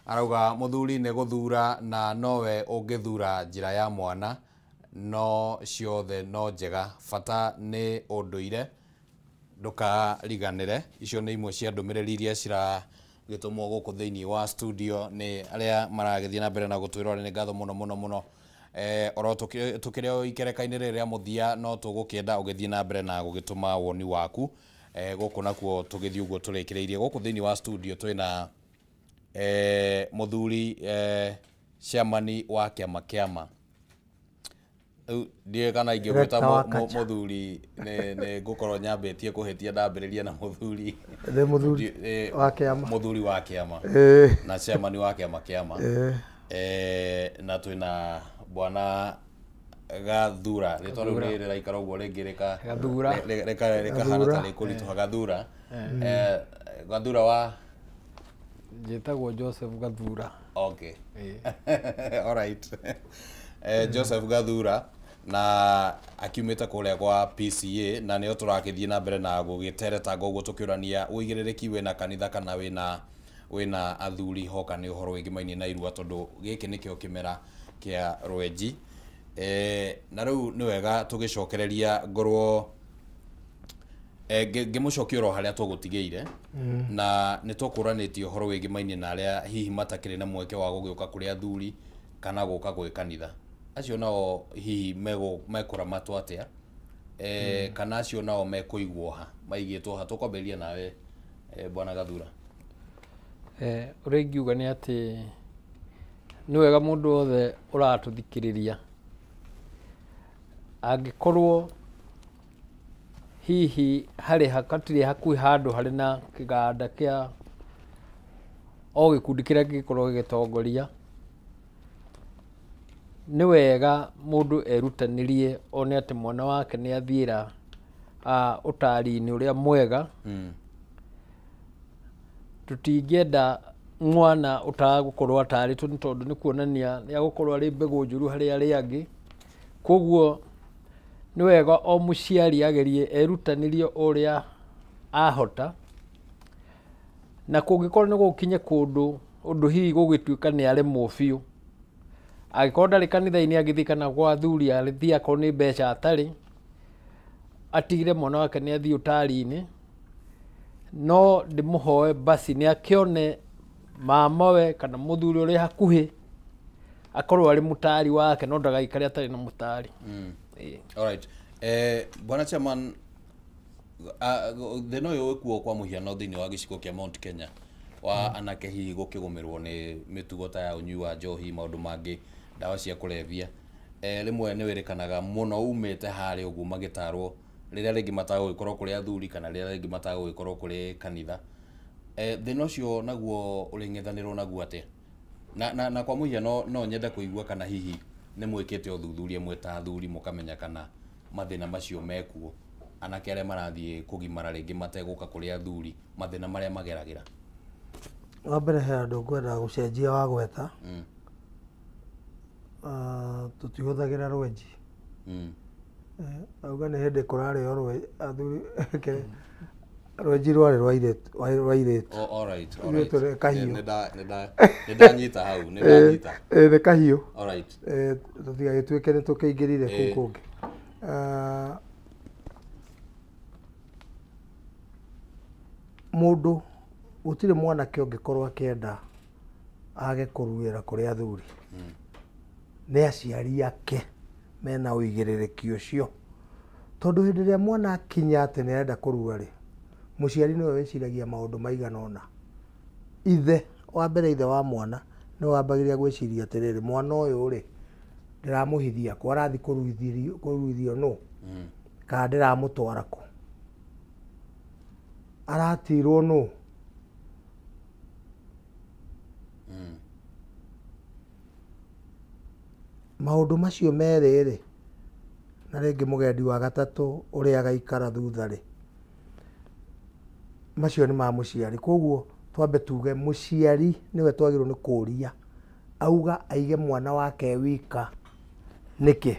arauga mũthuri nĩ gũthura na nowe ũngĩthura njĩra ya mwana, no ciothe no njega, bata nĩ ũndũire ndũkariganĩre. Icio nĩ imwe cia ndũmĩrĩri iria ciragĩtũmwo gũkũ thĩinĩ wa studio nĩ arĩa maragĩthiĩ na mbere na gũtwĩrora. Nĩ ngatho mũno mũno mũno. Oro tũkĩrĩ o ikereka-inĩ rĩrĩ rĩa mũthia, no tũgũkĩenda ũgĩthiĩ na mbere na gũgĩtũma woni waku gũkũ nakuo tũgĩthiĩ ũguo tũrĩkĩrĩirie. Gũkũ thĩinĩ wa studio twĩna mũthuri chairman wa kĩama kĩama. Rĩu ndiũĩ kana ingĩgwĩta mũthuri nĩ ngũkorwo nyambĩtie kũhĩtia ndambĩrĩria na mũthuri. Nĩ mũthuri wa kĩama. Mũthuri wa kĩama na chairman wa kĩama kĩama. Na twĩna bwana Gathura. Rĩtwa rĩu nĩ rĩraikara ũguo rĩngĩ rĩkahana ta rĩkũritũha. Gathura. Gathura wa Njĩtagwo Joseph Gathura. Okay. All right. Joseph Gathura na akiumĩte kũrĩa kwa PCA, na nĩo tũrakĩthiĩ na mbere na gũgĩteretanga ũguo tũkĩũrania ũigĩrĩrĩki wĩna kanitha kana wĩna athuri hoka nĩ ũhoro wĩgĩmainie na irua, tondũ gĩkĩ nĩkĩo kĩmera kĩa rwenji. Na rĩu nĩ wega tũgĩcokereria ngorwo ngĩmũcokia oro harĩa tũgũtigĩire, na nĩ tũkũranĩtie ũhoro wĩgĩmainie na arĩa hihi matakĩrĩ na mweke wa gũgĩũka kũrĩ athuri kana gũka gwĩ kanitha. Acio nao hihi mekũramatwo atĩa, kana acio nao mekũigwo ha, maigĩtwo ha? Tũkwambĩrĩria nawe bwana Gathura. Ũrĩa ingiuga nĩ atĩ nĩ wega mũndũ wothe ũratũthikĩrĩria angĩkorwo Hihi harĩ hatirĩ hakuhĩ handũ harĩ na kĩganda kĩa o gĩkundi kĩrĩa kĩngĩkorwo gĩgĩtongoria, nĩ wega mũndũ erutanĩrie one atĩ mwana wake nĩ athiĩra ũtari-inĩ ũrĩa mwega. Tũtingĩenda mwana ũtagũkorwo atarĩtwo nĩ tondũ nĩ kuonania nĩ agũkorwo arĩ mbegũ njũru harĩ arĩa angĩ. Koguo nĩ wega o mũciari agerie erutanĩrie ũrĩa ahota, na kũngĩkorwo nĩ gũkinye kũndũ ũndũ hihi gũgĩtuĩka nĩ aremwo biũ, angĩkorwo ndarĩ kanitha-inĩ agĩthiĩ kana gwa athuri agĩthiĩ akorwo nĩ mbeca atarĩ, atigire mwana wake nĩ athiĩ ũtari-inĩ. No ndĩmũhoe basi nĩ akĩone mamawe kana mũthuri ũrĩa hakuhĩ akorwo arĩ mũtari wake, no ndagaikare atarĩ na mũtari. Alright. Bwana Chairman, thĩna ũyũ wĩkuo kwa mũhiano thĩinĩ wa gĩcigo kĩa Mount Kenya wa anake hihi gũkĩgũmĩrwo nĩ mĩtugo ta ya ũnyui wa njohi, maũndũ mangĩ, ndawa cia kũrebia, rĩmwe nĩ wĩrĩkanaga mũno umĩte harĩa ũguo magĩtarwo rĩrĩa rĩngĩ matagũgĩkorwo kũrĩ athuri kana rĩrĩa rĩngĩ matagũgĩkorwo kũrĩ kanitha. Thĩna ũcio naguo ũrĩng'ethanĩrwo naguo atĩa? Na kwa mũhiano no nyende kũigua kana hihi nĩ mwĩkĩte ũthuthuria mwĩ ta athuri mũkamenya kana mathĩna macio mekuo, anake arĩa marathiĩ kũgimara rĩngĩ mategũka kũrĩ athuri, mathĩna marĩa mageragĩra. Wa mbere he andũ ngwenda gũcenjia wa gweta. Tũtihũthagĩra rwenji. Auga nĩ hĩndĩ kũrarĩo athuri rwenji rwarĩ rwa airĩtu. Alright, alright. Nĩ ndanyita hau, nĩ ndanyita. Nĩ kahiũ. Alright. Tũtigagĩtuĩke nĩ tũkĩingĩrire kũu kũngĩ. Mũndũ gũtirĩ mwanake ũngĩkorwo akĩenda age kũruĩra kũrĩ athuri. Nĩ aciari ake mena ũigĩrĩrĩki ũcio, tondũ hĩndĩ ĩrĩa mwana akinya atĩ nĩ arenda kũrua rĩ, mũciari nĩwe wĩciragia maũndũ maigana ũna. Ithe wa mbere, ithe wa mwana nĩwe wambagĩrĩria gwĩciria atĩrĩrĩ, mwana ũyũ rĩ ndĩramũhithia kũ, arathiĩ kũruithio nũ, kana ndĩramũtwara kũ, aratirwo nũ. Maũndũ macio merĩ rĩ, na rĩngĩ mũgendi wa gatatũ ũrĩa agaikara thutha rĩ, macio nĩ ma mũciari. Koguo twambe tuge mũciari nĩwe twagĩrĩirwo nĩ kũria auga aige mwana wake wika nĩkĩ,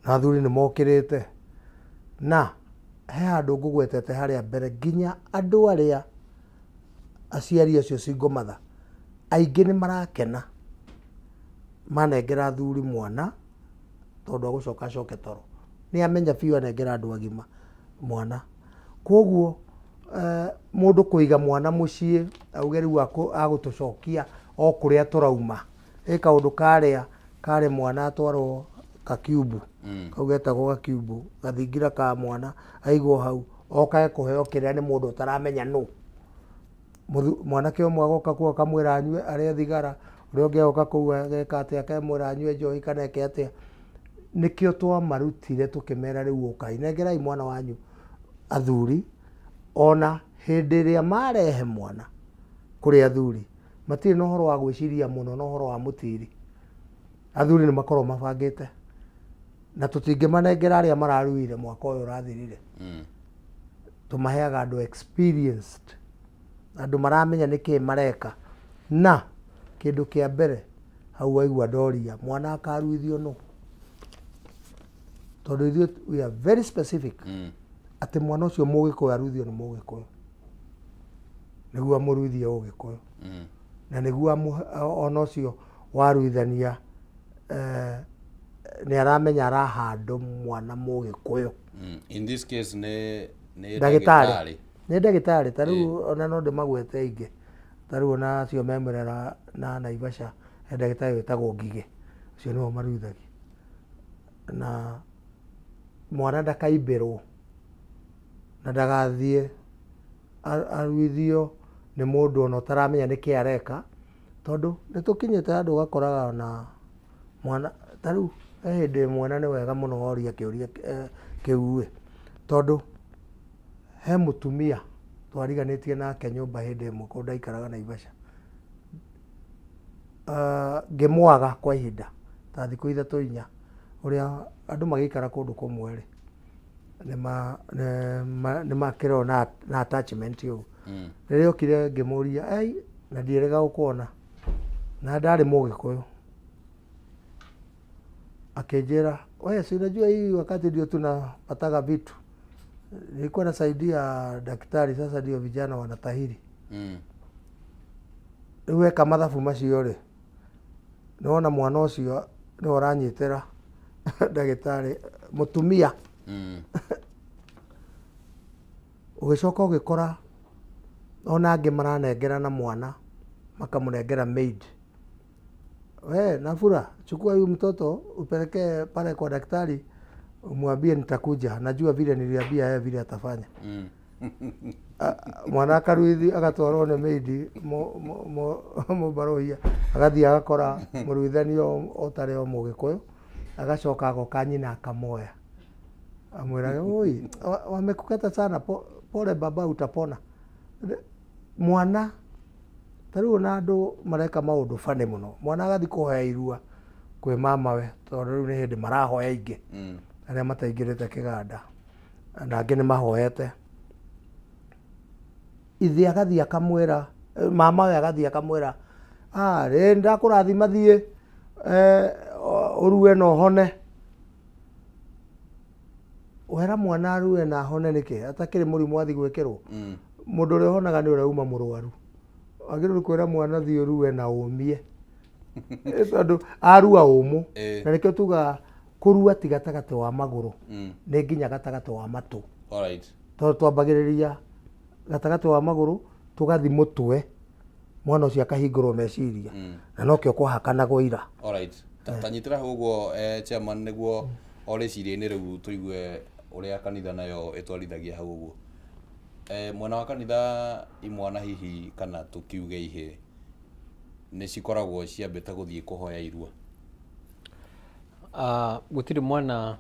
na athuri nĩ mokĩrĩte. Na he handũ ngũgwetete harĩa mbere, nginya andũ arĩa aciari acio single mother aingĩ nĩ marakena manengera athuri mwana, tondũ agũcoka acoke toro nĩ amenya biũ anengera andũ agima mwana. Koguo mũndũ kũiga mwana mũciĩ auge rĩu agũtũcokia o kũrĩa tũrauma, ĩ kaũndũ karĩa karĩ mwana atwarwo kakiumbu, kau getagwo gakiumbu, gathingira ka mwana aigwo hau okage kũheo kĩrĩa nĩ mũndũ ũtaramenya nũ. Mwanake ũmwe agoka kũu akamwĩra anyue arĩe thigara, ũrĩa ũngĩ agoka kũu ageka atĩa, akamwĩra anyue njohi kana eke atĩa. Nĩkĩo twamarutire tũkĩmera rĩu ũkai nengerai mwana wanyu athuri, ona hĩndĩ ĩrĩa marehe mwana kũrĩ athuri matirĩ na ũhoro wa gwĩciria mũno na ũhoro wa mũtiri. Athuri nĩ makorwo mabangĩte, na tũtingĩmanengera arĩa mararuire mwaka ũyũ ũrathirire. Tũmaheaga andũ experienced, andũ maramenya nĩkĩĩ mareka. Na kĩndũ kĩa mbere hau waigua ndoria mwana akaruithio nũ, tondũ ithuĩ we are very specific atĩ mwana ũcio mũgĩkũyũ aruithio nĩ mũgĩkũyũ, nĩguo amũruithie ũgĩkũyũ, na nĩguo ona ũcio waruithania nĩ aramenya arahandũ mwana mũgĩkũyũ. In this case nĩ ndagĩtarĩ, nĩ ndagĩtarĩ. Ta rĩu ona no ndĩmagwete aingĩ, ta rĩu ona acio me Murera na Naivasha he ndagĩtarĩ wĩtagwo Ngigĩ, ũcio nĩwe ũmaruithagia. Na mwana ndakaimbĩrwo na ndagathiĩ aruithio nĩ mũndũ ona ũtaramenya nĩkĩ areka, tondũ nĩ tũkinyĩte handũ ũgakoraga ona mwana ta rĩu he hĩndĩ ĩmwe, na nĩ wega mũno woria kĩũria kĩu ĩ, Tondũ he mũtumia twariganĩtie nake nyũmba hĩndĩ ĩmwe kũu ndaikaraga Naivasha. Ngĩmwaga kwa ihinda ta thikũ ithatũ inya, ũrĩa andũ magĩikara kũndũ kũmwe rĩ, nĩ makĩrorwo na attachment ũguo. Rĩrĩa okire ngĩmũria, "Ei, na ndiĩrĩga gũkuona." Na ndarĩ Mũgĩkũyũ. Akĩnjĩra, "We si unajua hii wakati ndio tunapataga vitu. Nilikuwa nasaidia daktari, sasa ndio vijana wanatahiri." Rĩu weka mathabu macio rĩ, nĩwona mwana ũcio nĩwe ũranyitĩra ndagĩtarĩ mũtumia. Ũgĩcoka ũgĩkora ona angĩ maranengerana mwana makamũnengera maid. "We Nafura, chukua huyu mtoto upelekee pale kwa daktari, umwambie nitakuja. Najua vile niliambia yeye vile atafanya." Mwana akaruithi agatwarwo nĩ maid mũbarohia, agathiĩ agakora mũruithanio ũtarĩ o Mũgĩkũyũ, agacoka agoka nyina akamoya, amwĩraga, "Oi, wamekukata sana, pole baba, utapona." Mwana ta rĩu ona andũ mareka maũndũ bani mũno, mwana agathiĩ kũhoya irua kwĩ mamawe, tondũ rĩu nĩ hĩndĩ marahoya aingĩ arĩa mataingĩrĩte kĩganda, na angĩ nĩ mahoete. Ithe agathiĩ akamwĩra, mamawe agathiĩ akamwĩra, "Ah, rĩ ndakũrathima, thiĩ ũrue na ũhone." Wera mwana arue na ahone nĩkĩ atakĩrĩ mũrimũ athiĩ gwĩkĩrwo? Mũndũ ũrĩa ũhonaga nĩ ũrĩa uma mũrwaru. Wagĩrĩirwo nĩ kwĩra mwana thiĩ ũrue na ũmie, tondũ arua ũmũ. Na nĩkĩo tugaga kũrua ti gatagatĩ wa magũrũ, nĩ nginya gatagatĩ wa matũ. Tondũ twambagĩrĩria gatagatĩ wa magũrũ tũgathi mũtwe, mwana ũcio akahingũrwo meciria. Na nokĩo kwahakanagwo ira. Alright. Tanyitĩra hau ũguo, chairman, nĩguo o rĩciria-inĩ rĩu tũigue ũrĩa kanitha nayo ĩtwarithagia hau ũguo. Mwena wa kanitha, imwana hihi kana tũkiuge ihĩ nĩ cikoragwo ciambĩte gũthiĩ kũhoya irua? Gũtirĩ mwana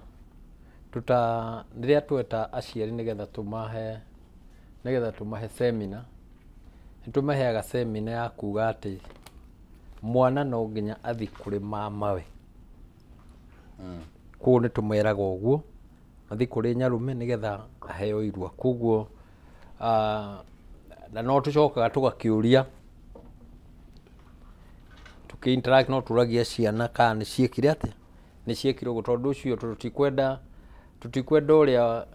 tuta rĩrĩa tweta aciari nĩgetha tũmahe semina, nĩ tũmaheaga semina ya kuga atĩ mwana no nginya athiĩ kũrĩ mamawe. Koguo nĩ tũmeraga ũguo mathiĩ kũrĩ nyarume nĩgetha aheo irua. Koguo na no tũcokaga tũgakĩũria tũkĩ interact, no tũragia ciana kana nĩ ciĩkire atĩa, nĩ ciĩkire ũguo, tondũ ũcio tũtikwenda ũrĩa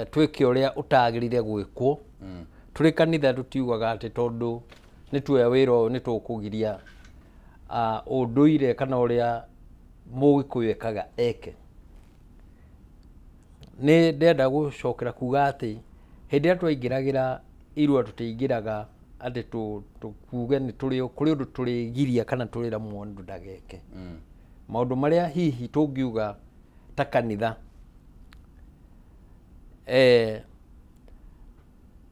twĩke ũrĩa ũtagĩrĩire gwĩkwo. Tũrĩ kanitha tũtiugaga atĩ tondũ nĩ tuoya wĩra ũyũ nĩ tũkũgiria ũndũire kana ũrĩa Mũgĩkũyũ ekaga eke. Nĩ ndĩrenda gũcokera kuga atĩ hĩndĩ ĩrĩa twaingĩragĩra irua, tũtiaingĩraga atĩ tũkuge nĩ tũrĩ kũrĩ ũndũ tũrĩgiria kana tũrĩra mũndũ ndageke. Maũndũ marĩa hihi tũngiuga ta kanitha,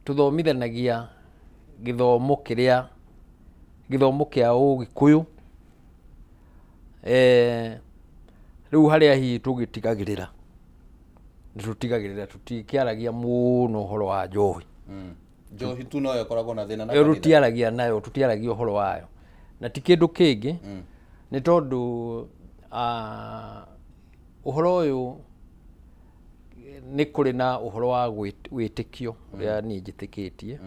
tũthomithanagia gĩthomo kĩrĩa gĩthomo kĩa Ũgĩkũyũ. Rĩu harĩa hihi tũgĩtigagĩrĩra, nĩ tũtigagĩrĩra tũtikĩaragia mũno ũhoro wa njohi. Njohi tu noyo ĩkoragwo na thĩna na Ĩyo kanitha? Tũtiaragia nayo, tũtiaragia ũhoro wayo, na ti kĩndũ kĩngĩ, nĩ tondũ ũhoro ũyũ nĩ kũrĩ na ũhoro wa wĩtĩkio ũrĩa niĩ njĩtĩkĩtie,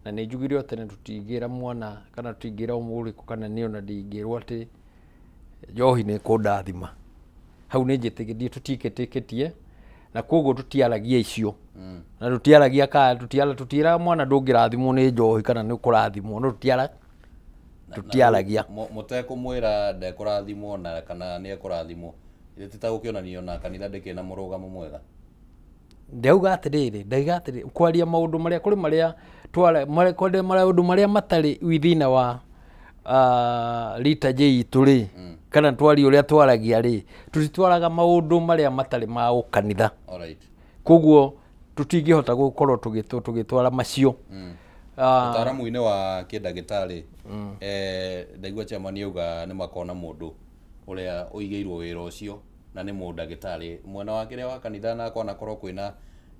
na nĩ njugire o tene tũtingĩra mwana kana tũtingĩra mũrĩkũ kana niĩ ona ndingĩrwo atĩ njohi nĩ kũndathima. Hau nĩ njĩtĩkĩtie, tũtikĩtĩkĩtie, na koguo tũtiaragia icio na tũtiaragia kana tũtiĩraga mwana ndũngĩrathimwo nĩ njohi kana nĩ ũkũrathimwo, no tũtiaragia. Mũtekũmwĩra ndekũrathimwo na kana nĩ ekũrathimwo, ithe ti ta gũkĩonania ona kanitha ndĩkĩrĩ na mũrũgamo mwega? Ndauga atĩrĩrĩ, ndaiga atĩrĩrĩ, kwaria maũndũ marĩa kũrĩ marĩa twara marĩa kũrĩ maũndũ marĩa matarĩ within wa liturgy itũ rĩ, kana twaria ũrĩa twaragia rĩ, tũtitwaraga maũndũ marĩa matarĩ ma ũkanitha. Koguo tũtingĩhota gũkorwo tũgĩtwara macio. Ũtaaramu-inĩ wa kĩndagĩtarĩ, ndaigua chairman auga nĩ makona mũndũ ũrĩa ũigĩirwo wĩra ũcio na nĩ mũndagĩtarĩ mwena wa kĩrĩa wa kanitha, na kwanakorwo kwĩna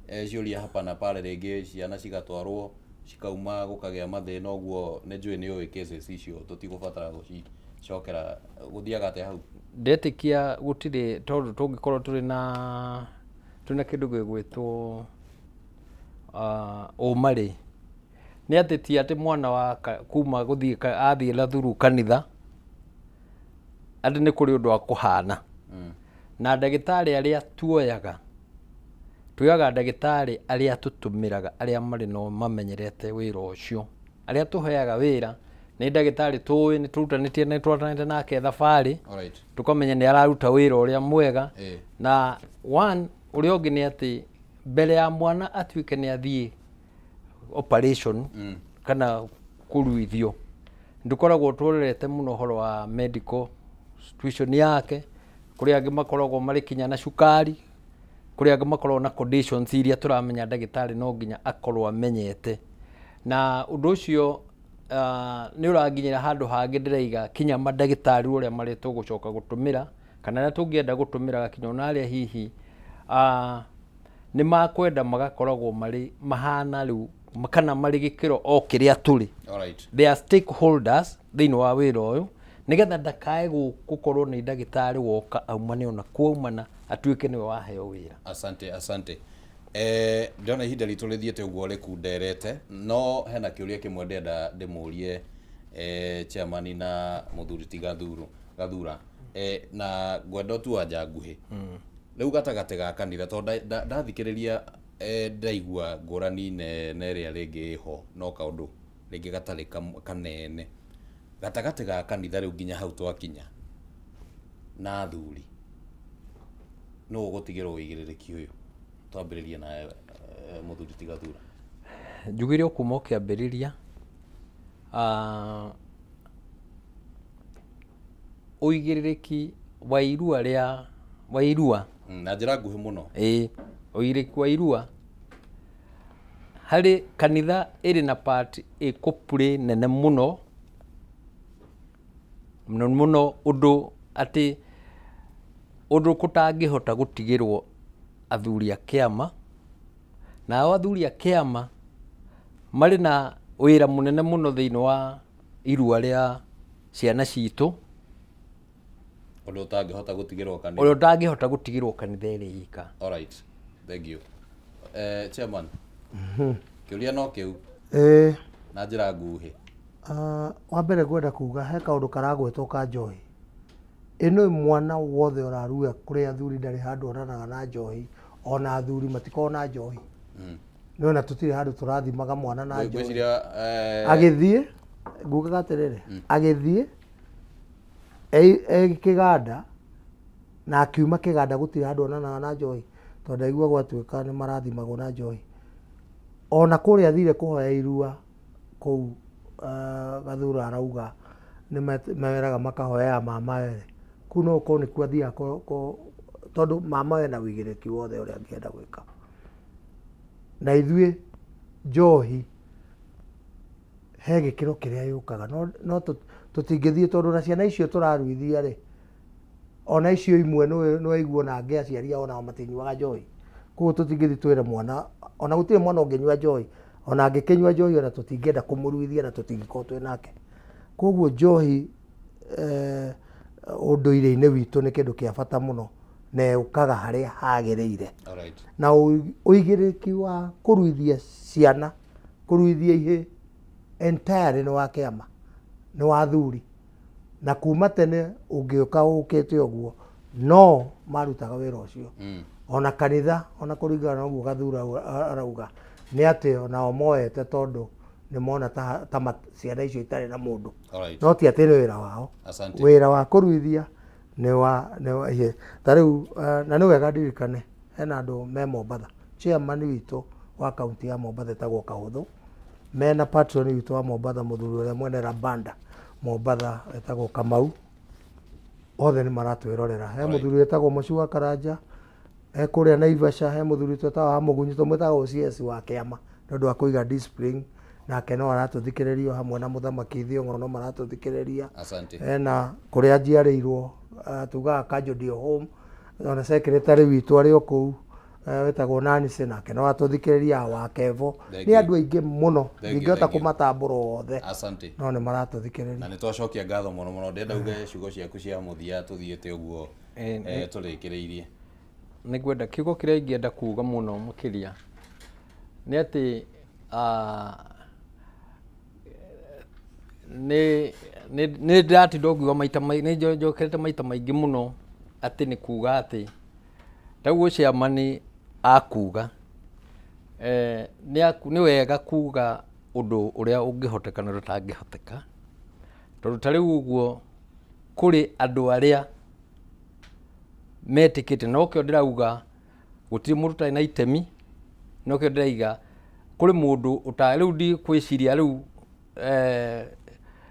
Ciũria hapa na pale rĩngĩ ciana cigatwarwo cikauma gũkagĩa mathĩna ũguo nĩ njũĩ nĩ ũĩ cases icio tũtigũbatara gũcicokera gũthiaga atĩa hau? Ndetĩkia gũtirĩ tondũ tũngĩkorwo tũrĩ na kĩndũ gĩgwĩtwo ũma rĩ, nĩ atĩ ti atĩ mwana wa kuma gũthiĩ athiĩ na thuru kanitha atĩ nĩ kũrĩ ũndũ wa kũhana. Na ndagĩtarĩ arĩa tuoyaga tuoyaga ndagĩtarĩ arĩa tũtũmĩraga arĩa marĩ no mamenyerete wĩra ũcio arĩa tũheaga wĩra nĩ ndagĩtarĩ tũĩ nĩ tũrutanĩtie nĩ twatanĩte nake thabarĩ tũkamenya nĩ araruta wĩra ũrĩa mwega. Na one ũrĩa ũngĩ nĩ atĩ mbere ya mwana atuĩke nĩ athiĩ operation kana kũruithio ndũkoragwo tũrorete mũno ũhoro wa medical situation yake kũrĩ angĩ makoragwo marĩ kinya na cukari kũrĩ angĩ makoragwo na conditions iria tũramenya ndagĩtarĩ no nginya akorwo amenyete na ũndũ ũcio nĩ ũranginyĩra handũ hangĩ ndĩraiga kinya mandagĩtarĩ ũrĩa marĩ tũgũcoka gũtũmĩra kana arĩa tũngĩenda gũtũmĩra kinya ona arĩa hihi nĩ makwenda magakoragwo marĩ mahana rĩu kana marĩ gĩkĩro o kĩrĩa tũrĩ. They are stakeholders thĩinĩ wa wĩra ũyũ nĩgetha ndakae gũkorwo nĩ ndagĩtarĩ woka aumane ona kuaumana atuĩke nĩwe waheo wĩra. Asante, asante. Ndĩrona ihinda ritũ rĩthiĩte ũguo rĩkunderete no hena kĩũria kĩmwe ndĩrenda ndĩmũrie chairman na mũthuri ti Gathura na ngwenda tu anja nguhĩ rĩu gatagatĩ ga kanitha tondũ ndathikĩrĩria ndaigua ngũrani nene ĩrĩa rĩngĩ ĩho no kaũndũ rĩngĩ gatarĩ kanene gatagatĩ ga kanitha rĩu nginya hau twakinya na athuri no ũgũtigĩrwo ũigĩrĩrĩki ũyũ twambĩrĩrie na mũthuri ti Gathura. Njugire o kuma ũkĩambĩrĩria ũigĩrĩrĩki wa irua rĩa wa irua na njĩra nguhĩ mũno ĩĩ ũigĩrĩrĩki wa irua harĩ kanitha ĩrĩ na part ĩkũpurĩ nene mũno mũno mũno ũndũ atĩ ũndũ kũtangĩhota gũtigĩrwo athuri a kĩama nao athuri a kĩama marĩ na wĩra mũnene mũno thĩinĩ wa irua rĩa ciana citũ ũndũ ũtangĩhota gũtigĩrwo kanitha ũrĩa ũtangĩhota gũtigĩrwo kanitha ĩrĩ ika. All right, thank you. Chairman, kĩũria no kĩu na njĩra nguhĩ. Wa mbere ngwenda kuga he kaũndũ karagwetwo ka njohi ĩno mwana wothe ũrarua kũrĩ athuri ndarĩ handũ onanaga na njohi ona athuri matikoragwo na njohi nĩwona tũtirĩ handũ tũrathimaga mwana na njohi agĩthiĩ ngugaga atĩrĩrĩ agĩthiĩ kĩganda na akiuma kĩganda gũtirĩ handũ onanaga na njohi tondũ ndaigua gwatuĩka nĩ marathimagwo na njohi ona kũrĩa athire kũhoya irua kũu Gathura arauga nĩ meraga makahoya mama we kũu no gũkorwo nĩkuo athiaga tondũ mama we na ũigĩrĩrĩki wothe ũrĩa angĩenda gwĩka na ithuĩ njohi he gĩkĩro kĩrĩa yũkaga no tũtingĩthiĩ tondũ na ciana icio tũraruithia rĩ ona icio imwe nĩ waigua ona angĩ aciari ao nao matinyuaga njohi koguo tũtingĩthiĩ twĩre mwana ona gũtirĩ mwana ũngĩnyua njohi ona angĩkĩnyua njohi ona tũtingĩenda kũmũruithia na tũtingĩkorwo twĩ nake koguo njohi ũndũire-inĩ witũ nĩ kĩndũ kĩa bata mũno na yũkaga harĩa hagĩrĩire. Na ũigĩrĩrĩki wa kũruithia ciana kũruithia ihĩĩ entirely nĩ wa kĩama nĩ wa athuri na kuma tene ũngĩũka ũkĩte ũguo no marutaga wĩra ũcio ona kanitha ona kũringana na ũguo Gathura arauga nĩ atĩ onao moete tondũ nĩ mona ta ciana icio itarĩ na mũndũ no ti atĩ nĩ wĩra wao wĩra wa kũruithia nĩ wa ta rĩu na nĩ wega ndirikane hena andũ me Mombatha chairman witũ wa kaunti ya Mombatha etagwo Kahũthũ mena patron witũ wa Mombatha mũthuri ũrĩa mwene Rabanda Mombatha etagwo Kamau othe nĩ maratwĩrorera he mũthuri wĩtagwo Mũciu wa Karanja he kũrĩa Naivasha he mũthuri twĩtaga wa Mũgunyi tũmwĩtaga OCS wa kĩama nĩ ũndũ wa kũiga discipline nake no aratũthikĩrĩria hamwe na mũthamaki Thiong'o no maratũthikĩrĩria hena kũrĩa njiarĩirwo tugaga Kanjo Ndio Home ona secretary witũ arĩ o kũu Wetagwo Nancy nake no atũthikĩrĩria wa Kevo. Nĩ andũ aingĩ mũno ndingĩhota kũmatambũra othe. Asante. No nĩ maratũthikĩrĩria. Na nĩ twacokia ngatho mũno mũno. Ndĩrenda uge ciugo ciaku cia mũthia tũthiĩte ũguo tũrĩkĩrĩirie. Nĩ ngwenda kiugo kĩrĩa ingĩenda kuga mũno makĩria nĩ atĩ nĩ ndĩratinda ngiuga maita nĩ njokerete maita maingĩ mũno atĩ nĩ kuga atĩ taguo chairman akuga nĩ wega kuga ũndũ ũrĩa ũngĩhoteka na ũtangĩhoteka tondũ ta rĩu ũguo kũrĩ andũ arĩa metĩkĩte na ũkĩo ndĩrauga gũtirĩ mũndũ ũtarĩ na itemi na ũkĩo ndĩraiga kũrĩ mũndũ rĩu ndikwĩciria rĩu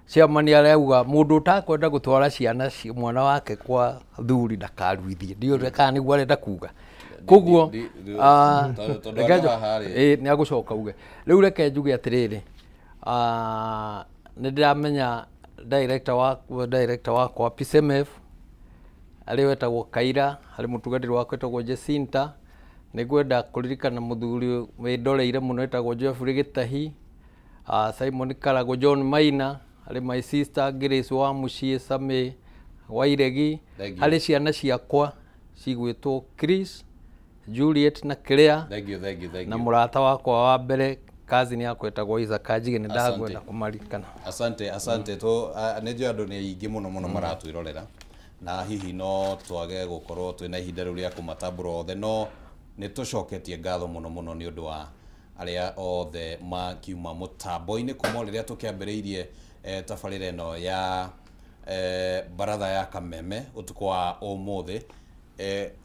chairman arauga mũndũ ũtakwenda gũtwara ciana mwana wake kwa thuri ndakaruithie ndiũĩ kana nĩguo arenda kuga koguo nĩ agũcoka uge rĩu reke njuge atĩrĩrĩ nĩ ndĩramenya director wakwa PCMF arĩa wetagwo Kaira harĩ mũtungatĩri wakwa wetagwo Jacinta nĩ ngwenda kũririkana mũthuri wĩndoreire mũno wetagwo Geoffrey Gĩtahi Simon Karago John Maina harĩ my sister Grace wa Mũciĩ Same Wairegi harĩ ciana ciakwa cigwĩtwo Chris Juliet na Claire. Thank you, thank you, thank you. Na mũrata wakwa wa mbere cousin yakwa etagwo Isaac Kajige nĩ ndagwenda kũmaririkana. Asante, asante. To nĩ njũĩ andũ nĩ aingĩ mũno mũno maratwĩrorera na hihi no twage gũkorwo twĩna ihinda rĩu rĩa kũmatambũra othe no nĩ tũcoketie ngatho mũno mũno nĩ ũndũ wa arĩa othe makiuma mũtambo-inĩ kuma rĩrĩa tũkĩambĩrĩirie tabarĩra ĩno ya baratha ya Kameme ũtukũ wa ũmũthĩ.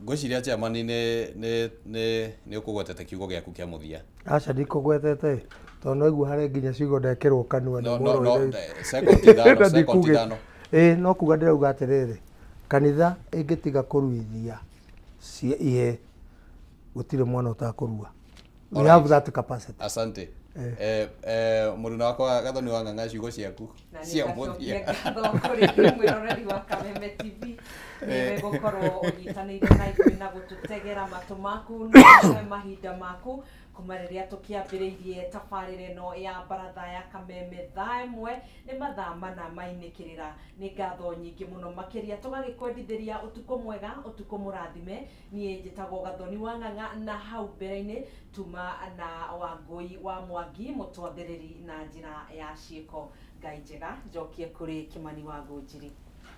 Ngwĩciria chairman nĩ ũkũgwetete kiugo gĩaku kĩa mũthia. Aca ndikũgwetete tondũ no igua harĩ nginya ciugo ndekĩrwo kanua nĩ mũrũ. Second ithano. No kuga ndĩrauga atĩrĩrĩ kanitha ĩngĩtiga kũruithia ihe gũtirĩ mwana ũtakũrua. We have that capacity. Asante. Mũruna wakwa Gathoni wa Ng'ang'a ciugo ciaku cia mũthia. Ngatho kũrĩ mwĩroreri wa Kameme TV nĩwe gũkorwo ũnyitanĩire na ithuĩ na gũtũtegera matũ maku na mahinda maku kuma rĩrĩa tũkĩambĩrĩirie tabarĩra ĩno ya baratha ya Kameme thaa ĩmwe nĩ mathaa mana mainĩkĩrĩra. Nĩ ngatho nyingĩ mũno makĩria tũgagĩkwendithĩria ũtukũ mwega ũtukũ mũrathime. Niĩ njĩtagwo Gathoni wa Ng'ang'a na hau mbere-inĩ tuma na Wangũi wa Mwangi mũtwathĩrĩri na njĩra ya ciĩko. Ngai njega njokie kũrĩ Kimani wa Ngũnjiri.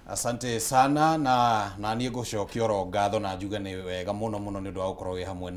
Asante sana na niĩ ngũcokia oro ngatho na njuge nĩ wega mũno mũno nĩ ũndũ wa gũkorwo wĩ hamwe na